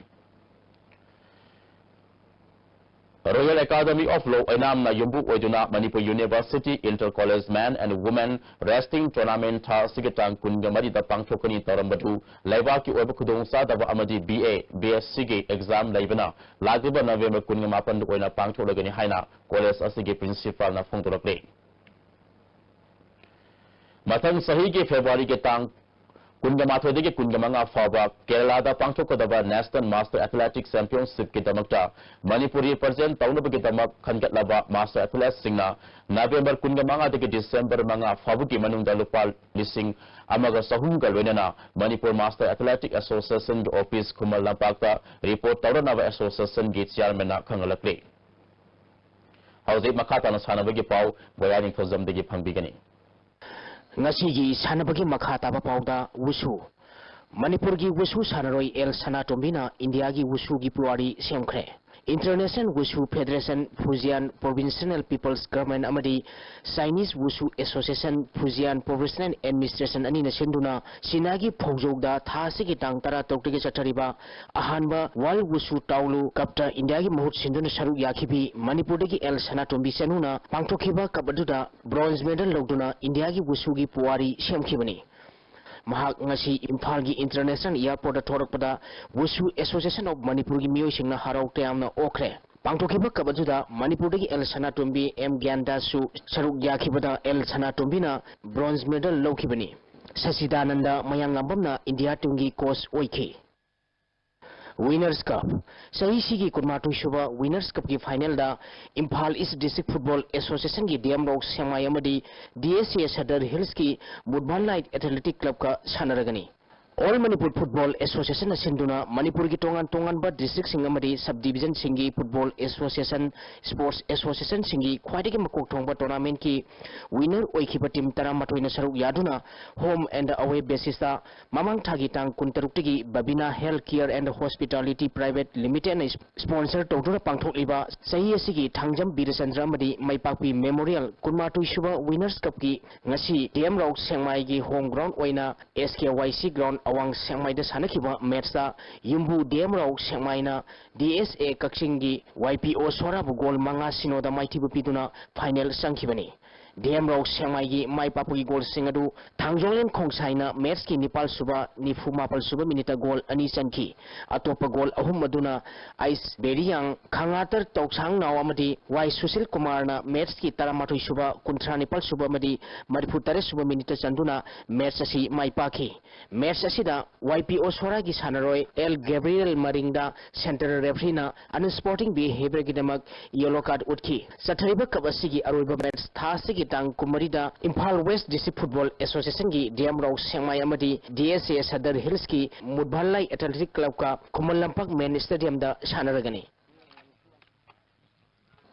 Royal Academy of Law ꯑꯣꯏꯅꯥꯝꯅ ꯌꯨꯝꯕꯨ ꯑꯣꯏꯗꯨꯅ Manipur University Inter College Men and Women Wrestling Tournament ꯊꯥ ꯑꯁꯤꯒꯤ ꯇꯥꯡ ꯀꯨꯟꯒ ꯃꯔꯤꯗ ꯄꯥꯡꯊꯣꯛꯀꯅꯤ ꯇꯧꯔꯝꯕꯗꯨ ꯂꯩꯕꯥꯛꯀꯤ ꯑꯣꯏꯕ ꯈꯨꯗꯣꯡꯆꯥꯗꯕ ꯑꯃꯗꯤ BA, BSCꯒꯤ exam ꯂꯩꯕꯅ ꯂꯥꯛꯂꯤꯕ November ꯀꯨꯟꯒ ꯃꯥꯄꯟꯗ ꯑꯣꯏꯅ ꯄꯥꯡꯊꯣꯛꯂꯒꯅꯤ ꯍꯥꯏꯅ college ꯑꯁꯤꯒꯤ principalꯅ ꯐꯣꯡꯗꯣꯔꯛꯂꯤ꯫ ꯃꯊꯪ ꯆꯍꯤꯒꯤ Februaryꯒꯤ ꯇꯥꯡ ꯀꯨꯟꯒ ꯃꯥꯊꯣꯏꯗꯒꯤ ꯀꯨꯟꯒ ꯃꯉꯥ ꯐꯥꯎꯕ ꯀꯦꯔꯂꯥꯗ ꯄꯥꯡꯊꯣꯛꯀꯗꯕ National Master Athletic Championshipꯀꯤꯗꯃꯛꯇ Manipur represent ꯇꯧꯅꯕꯒꯤꯗꯃꯛ ꯈꯟꯒꯠꯂꯕ master athleteꯁꯤꯡꯅ November ꯀꯨꯟꯒ ꯃꯉꯥꯗꯒꯤ December ꯃꯉꯥ ꯐꯥꯎꯕꯒꯤ ꯃꯅꯨꯡꯗ ꯂꯨꯄꯥ ꯂꯤꯁꯤꯡ ꯑꯃꯒ ꯆꯍꯨꯝꯒ ꯂꯣꯏꯅꯅ Manipur Master Athletic Associationꯒꯤ office ꯈꯨꯃꯟ ꯂꯝꯄꯥꯛꯇ report ꯇꯧꯔꯅꯕ associationꯒꯤ chairmanꯅ ꯈꯪꯍꯜꯂꯛꯂꯤ꯫ ꯍꯧꯖꯤꯛ ꯃꯈꯥ ꯇꯥꯅ ꯁꯥꯟꯅꯕꯒꯤ ꯄꯥꯎ ꯒꯣꯌꯥ ꯅꯤꯡꯊꯧꯖꯝꯗꯒꯤ ꯐꯪꯕꯤꯒꯅꯤ꯫ ꯉꯁꯤꯒꯤ ꯁꯥꯟꯅꯕꯒꯤ ꯃꯈꯥ ꯇꯥꯕ ꯄꯥꯎꯗ ꯋꯨꯁꯨ꯫ ꯃꯅꯤꯄꯨꯔꯒꯤ ꯋꯨꯁꯨ ꯁꯥꯟꯅꯔꯣꯏ ꯑꯦꯜ ꯁꯅꯥꯇꯣꯝꯕꯤꯅ ꯏꯟꯗꯤꯌꯥꯒꯤ ꯋꯨꯁꯨꯒꯤ ꯄꯨꯋꯥꯔꯤ ꯁꯦꯝꯈ꯭ꯔꯦ꯫ International Wushu Federation, Fujian Provincial People's Government ꯑꯃꯗꯤ Chinese Wushu Association, Fujian Provincial Administration ꯑꯅꯤꯅ ꯁꯤꯟꯗꯨꯅ ꯆꯤꯅꯥꯒꯤ ꯐꯧꯖꯧꯗ ꯊꯥ ꯑꯁꯤꯒꯤ ꯇꯥꯡ ꯇꯔꯥ ꯇꯔꯨꯛꯇꯒꯤ ꯆꯠꯊꯔꯤꯕ ꯑꯍꯥꯟꯕ World Wushu Taolu Cupꯇ ꯏꯟꯗꯤꯌꯥꯒꯤ ꯃꯍꯨꯠ ꯁꯤꯟꯗꯨꯅ ꯁꯔꯨꯛ ꯌꯥꯈꯤꯕꯤ ꯃꯅꯤꯄꯨꯔꯗꯒꯤ ꯑꯦꯜ ꯁꯅꯥꯇꯣꯝꯕꯤ ꯆꯅꯨꯅ ꯄꯥꯡꯊꯣꯛꯈꯤꯕ cup ꯑꯗꯨꯗ bronze medal ꯂꯧꯗꯨꯅ ꯏꯟꯗꯤꯌꯥꯒꯤ ꯋꯨꯁꯨꯒꯤ ꯄꯨꯋꯥꯔꯤ ꯁꯦꯝꯈꯤꯕꯅꯤ꯫ ꯃꯍꯥꯛ ꯉꯁꯤ ꯏꯝꯐꯥꯜꯒꯤ International Airportꯇ ꯊꯣꯔꯛꯄꯗ Wushu Association of ꯃꯅꯤꯄꯨꯔꯒꯤ ꯃꯤꯑꯣꯏꯁꯤꯡꯅ ꯍꯔꯥꯎ ꯇꯌꯥꯝꯅ ꯑꯣꯛꯈ꯭ꯔꯦ꯫ ꯄꯥꯡꯊꯣꯛꯈꯤꯕ cup ꯑꯗꯨꯗ ꯃꯅꯤꯄꯨꯔꯗꯒꯤ ꯑꯦꯜ ꯁꯅꯥꯇꯣꯝꯕꯤ ꯑꯦꯝ ꯒ꯭ꯌꯥꯟꯗꯥꯁꯁꯨ ꯁꯔꯨꯛ ꯌꯥꯈꯤꯕꯗ ꯑꯦꯜ ꯁꯅꯥꯇꯣꯝꯕꯤꯅ bronze medal ꯂꯧꯈꯤꯕꯅꯤ꯫ ꯁꯆꯤꯗꯥꯅꯟꯗ ꯃꯌꯥꯡꯂꯥꯝꯕꯝꯅ ꯏꯟꯗꯤꯌꯥ teamꯒꯤ coach ꯑꯣꯏꯈꯤ꯫ Winners Cup꯫ ꯆꯍꯤꯁꯤꯒꯤ ꯀꯨꯟꯃꯥꯊꯣꯏ ꯁꯨꯕ Winners Cupꯀꯤ finalꯗ ꯏꯝꯐꯥꯜ East District Football Associationꯒꯤ ꯗꯤ ꯑꯦꯝ ꯔꯥꯎ ꯁꯦꯡꯃꯥꯏ ꯑꯃꯗꯤ ꯗꯤ ꯑꯦꯁ ꯑꯦ ꯁꯗꯔ ꯍꯤꯜꯁꯀꯤ ꯃꯨꯠꯕꯥꯟ ꯂꯥꯏꯠ ꯑꯦꯊꯂꯦꯇꯤꯛ ꯀ꯭ꯂꯕꯀ ꯁꯥꯟꯅꯔꯒꯅꯤ꯫ All Manipur Football Associationꯅ ꯁꯤꯟꯗꯨꯅ ꯃꯅꯤꯄꯨꯔꯒꯤ ꯇꯣꯉꯥꯟ ꯇꯣꯉꯥꯟꯕ districtꯁꯤꯡ ꯑꯃꯗꯤ sub divisionꯁꯤꯡꯒꯤ football association, sports associationꯁꯤꯡꯒꯤ ꯈ꯭ꯋꯥꯏꯗꯒꯤ ꯃꯀꯣꯛ ꯊꯣꯡꯕ tournamentꯀꯤ winner ꯑꯣꯏꯈꯤꯕ team ꯇꯔꯥꯃꯥꯊꯣꯏꯅ ꯁꯔꯨꯛ ꯌꯥꯗꯨꯅ home and away basisꯇ ꯃꯃꯥꯡ ꯊꯥꯒꯤ ꯇꯥꯡ ꯀꯨꯟꯇꯔꯨꯛꯇꯒꯤ Babina Health Care and Hospitality Private Limitedꯅ sponsor ꯇꯧꯗꯨꯅ ꯄꯥꯡꯊꯣꯛꯂꯤꯕ ꯆꯍꯤ ꯑꯁꯤꯒꯤ ꯊꯥꯡꯖꯝ ꯕꯤꯔꯆꯟꯗ꯭ꯔ ꯑꯃꯗꯤ ꯃꯥꯏꯄꯥꯛꯄꯤ Memorial ꯀꯨꯟꯃꯥꯊꯣꯏ ꯁꯨꯕ Winners Cupꯀꯤ ꯉꯁꯤ ꯗꯤ ꯑꯦꯝ ꯔꯥꯎ ꯁꯦꯡꯃꯥꯏꯒꯤ home ground ꯑꯣꯏꯅ ꯑꯦꯁ ꯀꯦ ꯋꯥꯏ ꯁꯤ ground ꯑꯋꯥꯡ ꯁꯦꯡꯃꯥꯏꯗ ꯁꯥꯟꯅꯈꯤꯕ matchꯇ ꯌꯨꯝꯕꯨ ꯗꯤ ꯑꯦꯝ ꯔꯥꯎ ꯁꯦꯡꯃꯥꯏꯅ ꯗꯤ ꯑꯦꯁ ꯑꯦ ꯀꯛꯆꯤꯡꯒꯤ ꯋꯥꯏ ꯄꯤ ꯑꯣ ꯁꯣꯔꯥꯕꯨ goal ꯃꯉꯥ ꯁꯤꯅꯣꯗ ꯃꯥꯏꯊꯤꯕ ꯄꯤꯗꯨꯅ final ꯆꯪꯈꯤꯕꯅꯤ꯫ ꯗꯤ ꯑꯦꯝ ꯔꯥꯎ ꯁꯦꯡꯃꯥꯏꯒꯤ ꯃꯥꯏ ꯄꯥꯛꯄꯒꯤ goalꯁꯤꯡ ꯑꯗꯨ ꯊꯥꯡꯖꯣꯡꯂꯦꯟ ꯈꯣꯡꯁꯥꯏꯅ matchꯀꯤ ꯅꯤꯄꯥꯜ ꯁꯨꯕ, ꯅꯤꯐꯨ ꯃꯥꯄꯜ ꯁꯨꯕ minuteꯇ goal ꯑꯅꯤ ꯆꯟꯈꯤ꯫ ꯑꯇꯣꯞꯄ goal ꯑꯍꯨꯝ ꯑꯗꯨꯅ ꯑꯥꯏꯁ ꯕꯦꯔꯤꯌꯥꯡ, ꯈꯥꯡꯉꯥꯇꯔ ꯇꯧꯁꯥꯡꯅꯥꯎ ꯑꯃꯗꯤ ꯋꯥꯏ ꯁꯨꯁꯤꯜ ꯀꯨꯃꯥꯔꯅ matchꯀꯤ ꯇꯔꯥꯃꯥꯊꯣꯏ ꯁꯨꯕ, ꯀꯨꯟꯊ꯭ꯔꯥ ꯅꯤꯄꯥꯜ ꯁꯨꯕ ꯑꯃꯗꯤ ꯃꯔꯤꯐꯨ ꯇꯔꯦꯠ ꯁꯨꯕ minuteꯇ ꯆꯟꯗꯨꯅ match ꯑꯁꯤ ꯃꯥꯏ ꯄꯥꯛꯈꯤ꯫ Match ꯑꯁꯤꯗ ꯋꯥꯏ ꯄꯤ ꯑꯣ ꯁꯣꯔꯥꯒꯤ ꯁꯥꯟꯅꯔꯣꯏ ꯑꯦꯜ ꯒꯦꯕ꯭ꯔꯤꯌꯦꯜ ꯃꯔꯤꯡꯗ central refereeꯅ unsporting behaviourꯒꯤꯗꯃꯛ yellow card ꯎꯠꯈꯤ꯫ ꯆꯠꯊꯔꯤꯕ cup ꯑꯁꯤꯒꯤ ꯑꯔꯣꯏꯕ match ꯊꯥ ꯑꯁꯤꯒꯤ ꯇꯥꯡ ꯀꯨꯟꯃꯔꯤꯗ ꯏꯝꯐꯥꯜ West District Football Associationꯒꯤ ꯗꯤ ꯑꯦꯝ ꯔꯥꯎ ꯁꯦꯡꯃꯥꯏ ꯑꯃꯗꯤ ꯗꯤ ꯑꯦꯁ ꯑꯦ ꯁꯗꯔ ꯍꯤꯜꯁꯀꯤ ꯃꯨꯠꯕꯥꯟꯂꯥꯏ athletic ꯀ꯭ꯂꯕꯀ Khuman Lampak main stadiumꯗ ꯁꯥꯟꯅꯔꯒꯅꯤ꯫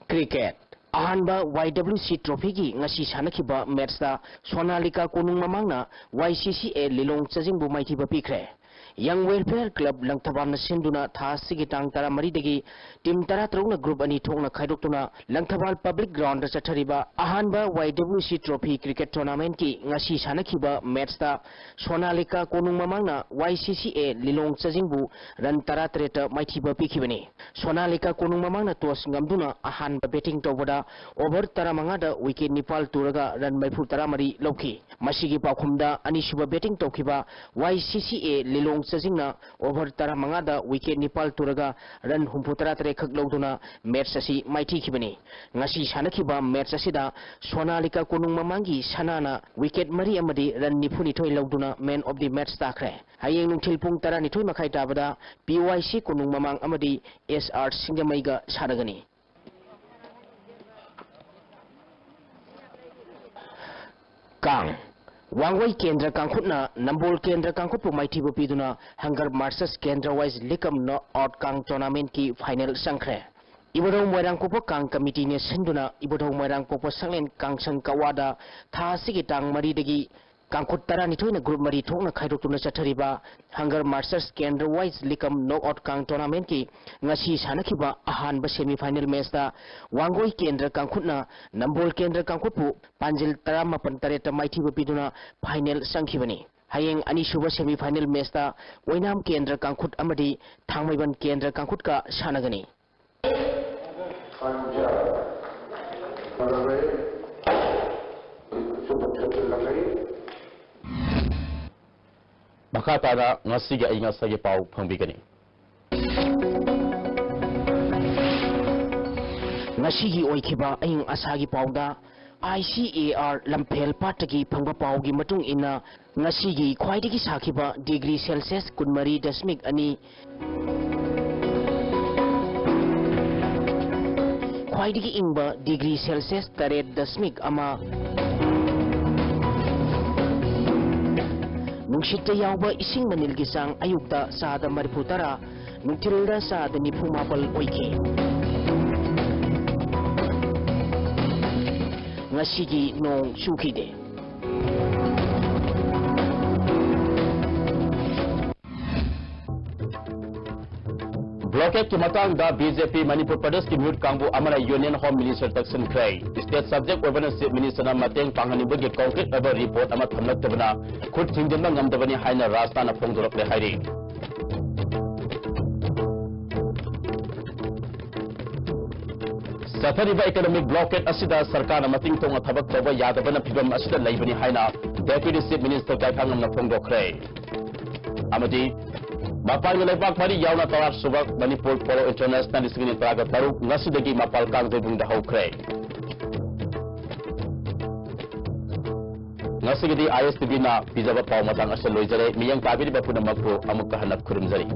Cricket꯫ ꯑꯍꯥꯟꯕ ꯋꯥꯏ ꯗꯕ꯭ꯂꯤꯎ ꯁꯤ trophyꯒꯤ ꯉꯁꯤ ꯁꯥꯟꯅꯈꯤꯕ matchꯇ ꯁꯣꯅꯥꯂꯤꯀꯥ ꯀꯣꯅꯨꯡ ꯃꯃꯥꯡꯅ ꯋꯥꯏ ꯁꯤ ꯁꯤ ꯑꯦ ꯂꯤꯂꯣꯡ ꯆꯥꯖꯤꯡꯕꯨ ꯃꯥꯏꯊꯤꯕ ꯄꯤꯈ꯭ꯔꯦ꯫ Young Welfare Club ꯂꯪꯊꯕꯥꯜꯅ ꯁꯤꯟꯗꯨꯅ ꯊꯥ ꯑꯁꯤꯒꯤ ꯇꯥꯡ ꯇꯔꯥꯃꯔꯤꯗꯒꯤ team ꯇꯔꯥꯇꯔꯨꯛꯅ group ꯑꯅꯤ ꯊꯣꯛꯅ ꯈꯥꯏꯗꯣꯛꯇꯨꯅ ꯂꯪꯊꯕꯥꯜ public groundꯗ ꯆꯠꯊꯔꯤꯕ ꯑꯍꯥꯟꯕ ꯋꯥꯏ ꯗꯕ꯭ꯂꯤꯎ ꯁꯤ trophy cricket tournamentꯀꯤ ꯉꯁꯤ ꯁꯥꯟꯅꯈꯤꯕ matchꯇ ꯁꯣꯅꯥꯂꯤꯀꯥ ꯀꯣꯅꯨꯡ ꯃꯃꯥꯡꯅ ꯋꯥꯏ ꯁꯤ ꯁꯤ ꯑꯦ ꯂꯤꯂꯣꯡ ꯆꯥꯖꯤꯡꯕꯨ run ꯇꯔꯥꯇꯔꯦꯠꯇ ꯃꯥꯏꯊꯤꯕ ꯄꯤꯈꯤꯕꯅꯤ꯫ ꯁꯣꯅꯥꯂꯤꯀꯥ ꯀꯣꯅꯨꯡ ꯃꯃꯥꯡꯅ toss ꯉꯝꯗꯨꯅ ꯑꯍꯥꯟꯕ batting ꯇꯧꯕꯗ over ꯇꯔꯥꯃꯉꯥꯗ wicket ꯅꯤꯄꯥꯜ ꯇꯨꯔꯒ run ꯃꯔꯤꯐꯨ ꯇꯔꯥꯃꯔꯤ ꯂꯧꯈꯤ꯫ ꯃꯁꯤꯒꯤ ꯄꯥꯎꯈꯨꯝꯗ ꯑꯅꯤꯁꯨꯕ batting ꯇꯧꯈꯤꯕ ꯋꯥꯏ ꯁꯤ ꯁꯤ ꯑꯦ ꯂꯤꯂꯣꯡ ꯆꯖꯤꯡꯅ over ꯇꯔꯥꯃꯉꯥꯗ wicket ꯅꯤꯄꯥꯜ ꯇꯨꯔꯒ run ꯍꯨꯝꯐꯨꯇꯔꯥ ꯇꯔꯦꯠ ꯈꯛ ꯂꯧꯗꯨꯅ match ꯑꯁꯤ ꯃꯥꯏꯊꯤꯈꯤꯕꯅꯤ꯫ ꯉꯁꯤ ꯁꯥꯟꯅꯈꯤꯕ match ꯑꯁꯤꯗ ꯁꯣꯅꯥꯂꯤꯀꯥ ꯀꯣꯅꯨꯡ ꯃꯃꯥꯡꯒꯤ ꯁꯅꯥꯅ wicket ꯃꯔꯤ ꯑꯃꯗꯤ run ꯅꯤꯐꯨꯅꯤꯊꯣꯏ ꯂꯧꯗꯨꯅ man of the match ꯇꯥꯈ꯭ꯔꯦ꯫ ꯍꯌꯦꯡ ꯅꯨꯡꯊꯤꯜ ꯄꯨꯡ ꯇꯔꯥꯅꯤꯊꯣꯏ ꯃꯈꯥꯏ ꯇꯥꯕꯗ P Y C ꯀꯣꯅꯨꯡ ꯃꯃꯥꯡ ꯑꯃꯗꯤ S R ꯁꯤꯡꯖꯃꯩꯒ ꯁꯥꯟꯅꯒꯅꯤ꯫ ꯀꯥꯡ꯫ ꯋꯥꯡꯒꯣꯏ ꯀꯦꯟꯗ꯭ꯔ ꯀꯥꯡꯈꯨꯠꯅ ꯅꯝꯕꯣꯜ ꯀꯦꯟꯗ꯭ꯔ ꯀꯥꯡꯈꯨꯠꯄꯨ ꯃꯥꯏꯊꯤꯕ ꯄꯤꯗꯨꯅ Hunger Masters Kendra Wise League Cup Knock Out Kang Tournament ꯀꯤ final ꯆꯪꯈ꯭ꯔꯦ꯫ ꯏꯕꯨꯙꯧ ꯃꯣꯏꯔꯥꯡꯄꯣꯛꯄ ꯀꯥꯡ ꯀꯃꯤꯇꯤꯅ ꯁꯤꯟꯗꯨꯅ ꯏꯕꯨꯙꯧ ꯃꯣꯏꯔꯥꯡꯄꯣꯛꯄ ꯁꯪꯂꯦꯟ ꯀꯥꯡꯁꯪ ꯀꯋꯥꯗ ꯊꯥ ꯑꯁꯤꯒꯤ ꯇꯥꯡ ꯃꯔꯤꯗꯒꯤ ꯀꯥꯡꯈꯨꯠ ꯇꯔꯥꯅꯤꯊꯣꯏꯅ group ꯃꯔꯤ ꯊꯣꯛꯅ ꯈꯥꯏꯗꯣꯛꯇꯨꯅ ꯆꯠꯊꯔꯤꯕ Hunger Masters Kendra Wise League Cup Knock Out Kang Tournament ꯀꯤ ꯉꯁꯤ ꯁꯥꯟꯅꯈꯤꯕ ꯑꯍꯥꯟꯕ semi final match ꯇ ꯋꯥꯡꯒꯣꯏ ꯀꯦꯟꯗ꯭ꯔ ꯀꯥꯡꯈꯨꯠꯅ ꯅꯝꯕꯣꯜ ꯀꯦꯟꯗ꯭ꯔ ꯀꯥꯡꯈꯨꯠꯄꯨ ꯄꯥꯟꯖꯤꯜ ꯇꯔꯥꯃꯥꯄꯟ ꯇꯔꯦꯠꯇ ꯃꯥꯏꯊꯤꯕ ꯄꯤꯗꯨꯅ final ꯆꯪꯈꯤꯕꯅꯤ꯫ ꯍꯌꯦꯡ ꯑꯅꯤꯁꯨꯕ semi final match ꯇ ꯑꯣꯏꯅꯥꯝ ꯀꯦꯟꯗ꯭ꯔ ꯀꯥꯡꯈꯨꯠ ꯑꯃꯗꯤ ꯊꯥꯡꯃꯩꯕꯟ ꯀꯦꯟꯗ꯭ꯔ ꯀꯥꯡꯈꯨꯠꯀ ꯁꯥꯟꯅꯒꯅꯤ꯫ ꯃꯈꯥ ꯇꯥꯅ ꯉꯁꯤꯒꯤ ꯑꯏꯪ ꯑꯁꯥꯒꯤ ꯄꯥꯎ ꯐꯪꯕꯤꯒꯅꯤ꯫ ꯉꯁꯤꯒꯤ ꯑꯣꯏꯈꯤꯕ ꯑꯏꯪ ꯑꯁꯥꯒꯤ ꯄꯥꯎꯗ I C A R ꯂꯝꯐꯦꯜ ꯄꯥꯠꯇꯒꯤ ꯐꯪꯕ ꯄꯥꯎꯒꯤ ꯃꯇꯨꯡ ꯏꯟꯅ, ꯉꯁꯤꯒꯤ ꯈ꯭ꯋꯥꯏꯗꯒꯤ ꯁꯥꯈꯤꯕ degree Celsius ꯀꯨꯟꯃꯔꯤ ꯗꯁꯃꯤꯛ ꯑꯅꯤ, ꯈ꯭ꯋꯥꯏꯗꯒꯤ ꯏꯪꯕ degree Celsius ꯇꯔꯦꯠ ꯗꯁꯃꯤꯛ ꯑꯃ, ꯅꯨꯡꯁꯤꯠꯇ ꯌꯥꯎꯕ ꯏꯁꯤꯡ ꯃꯅꯤꯜꯒꯤ ꯆꯥꯡ ꯑꯌꯨꯛꯇ ꯆꯥꯗ ꯃꯔꯤꯐꯨ ꯇꯔꯥ, ꯅꯨꯡꯊꯤꯜꯗ ꯆꯥꯗ ꯅꯤꯐꯨ ꯃꯥꯄꯜ ꯑꯣꯏꯈꯤ꯫ ꯉꯁꯤꯒꯤ ꯅꯣꯡ ꯆꯨꯈꯤꯗꯦ꯫ Blockade ꯀꯤ ꯃꯇꯥꯡꯗ B J P ꯃꯅꯤꯄꯨꯔ ꯄ꯭ꯔꯗꯦꯁꯀꯤ ꯃꯤꯍꯨꯠ ꯀꯥꯡꯕꯨ ꯑꯃꯅ Union Home Minister ꯇꯛꯁꯤꯟꯈ꯭ꯔꯦ꯫ State subject ꯑꯣꯏꯕꯅ Chief Minister ꯅ ꯃꯇꯦꯡ ꯄꯥꯡꯍꯟꯅꯤꯡꯕꯒꯤ concrete ꯑꯣꯏꯕ report ꯑꯃ ꯊꯝꯂꯛꯇꯕꯅ ꯈꯨꯠ ꯊꯤꯡꯖꯤꯟꯕ ꯉꯝꯗꯕꯅꯤ ꯍꯥꯏꯅ ꯔꯥꯖꯅꯥꯅ ꯐꯣꯡꯗꯣꯔꯛꯂꯦ ꯍꯥꯏꯔꯤ꯫ ꯆꯠꯊꯔꯤꯕ economic blockade ꯑꯁꯤꯗ ꯁꯔꯀꯥꯔꯅ ꯃꯇꯤꯡ ꯇꯣꯡꯅ ꯊꯕꯛ ꯇꯧꯕ ꯌꯥꯗꯕꯅ ꯐꯤꯚꯝ ꯑꯁꯤꯗ ꯂꯩꯕꯅꯤ ꯍꯥꯏꯅ Deputy Chief Minister ꯒꯥꯏꯈꯥꯉꯝꯅ ꯐꯣꯡꯗꯣꯛꯈ꯭ꯔꯦ꯫ ꯑꯃꯗꯤ ꯃꯄꯥꯟꯒꯤ ꯂꯩꯕꯥꯛ ꯃꯔꯤ ꯌꯥꯎꯅ ꯇꯔꯥꯁꯨꯕ ꯃꯅꯤꯄꯨꯔ ꯄꯣꯂꯣ ꯏꯟꯇꯔꯅꯦꯁꯅꯦꯜ ꯂꯤꯁꯤꯡ ꯑꯅꯤ ꯇꯔꯥꯒ ꯇꯔꯨꯛ ꯉꯁꯤꯗꯒꯤ ꯃꯄꯥꯜ ꯀꯥꯡꯖꯩꯕꯨꯡꯗ ꯍꯧꯈ꯭ꯔꯦ꯫ ꯉꯁꯤꯒꯤꯗꯤ ꯑꯥꯏ ꯑꯦꯁ ꯇꯤ ꯚꯤꯅ ꯄꯤꯖꯕ ꯄꯥꯎ ꯃꯇꯥꯡ ꯑꯁꯤꯗ ꯂꯣꯏꯖꯔꯦ꯫ ꯃꯤꯠꯌꯦꯡ ꯇꯥꯕꯤꯔꯤꯕ ꯄꯨꯝꯅꯃꯛꯄꯨ ꯑꯃꯨꯛꯀ ꯍꯟꯅ ꯈꯨꯔꯨꯝꯖꯔꯤ꯫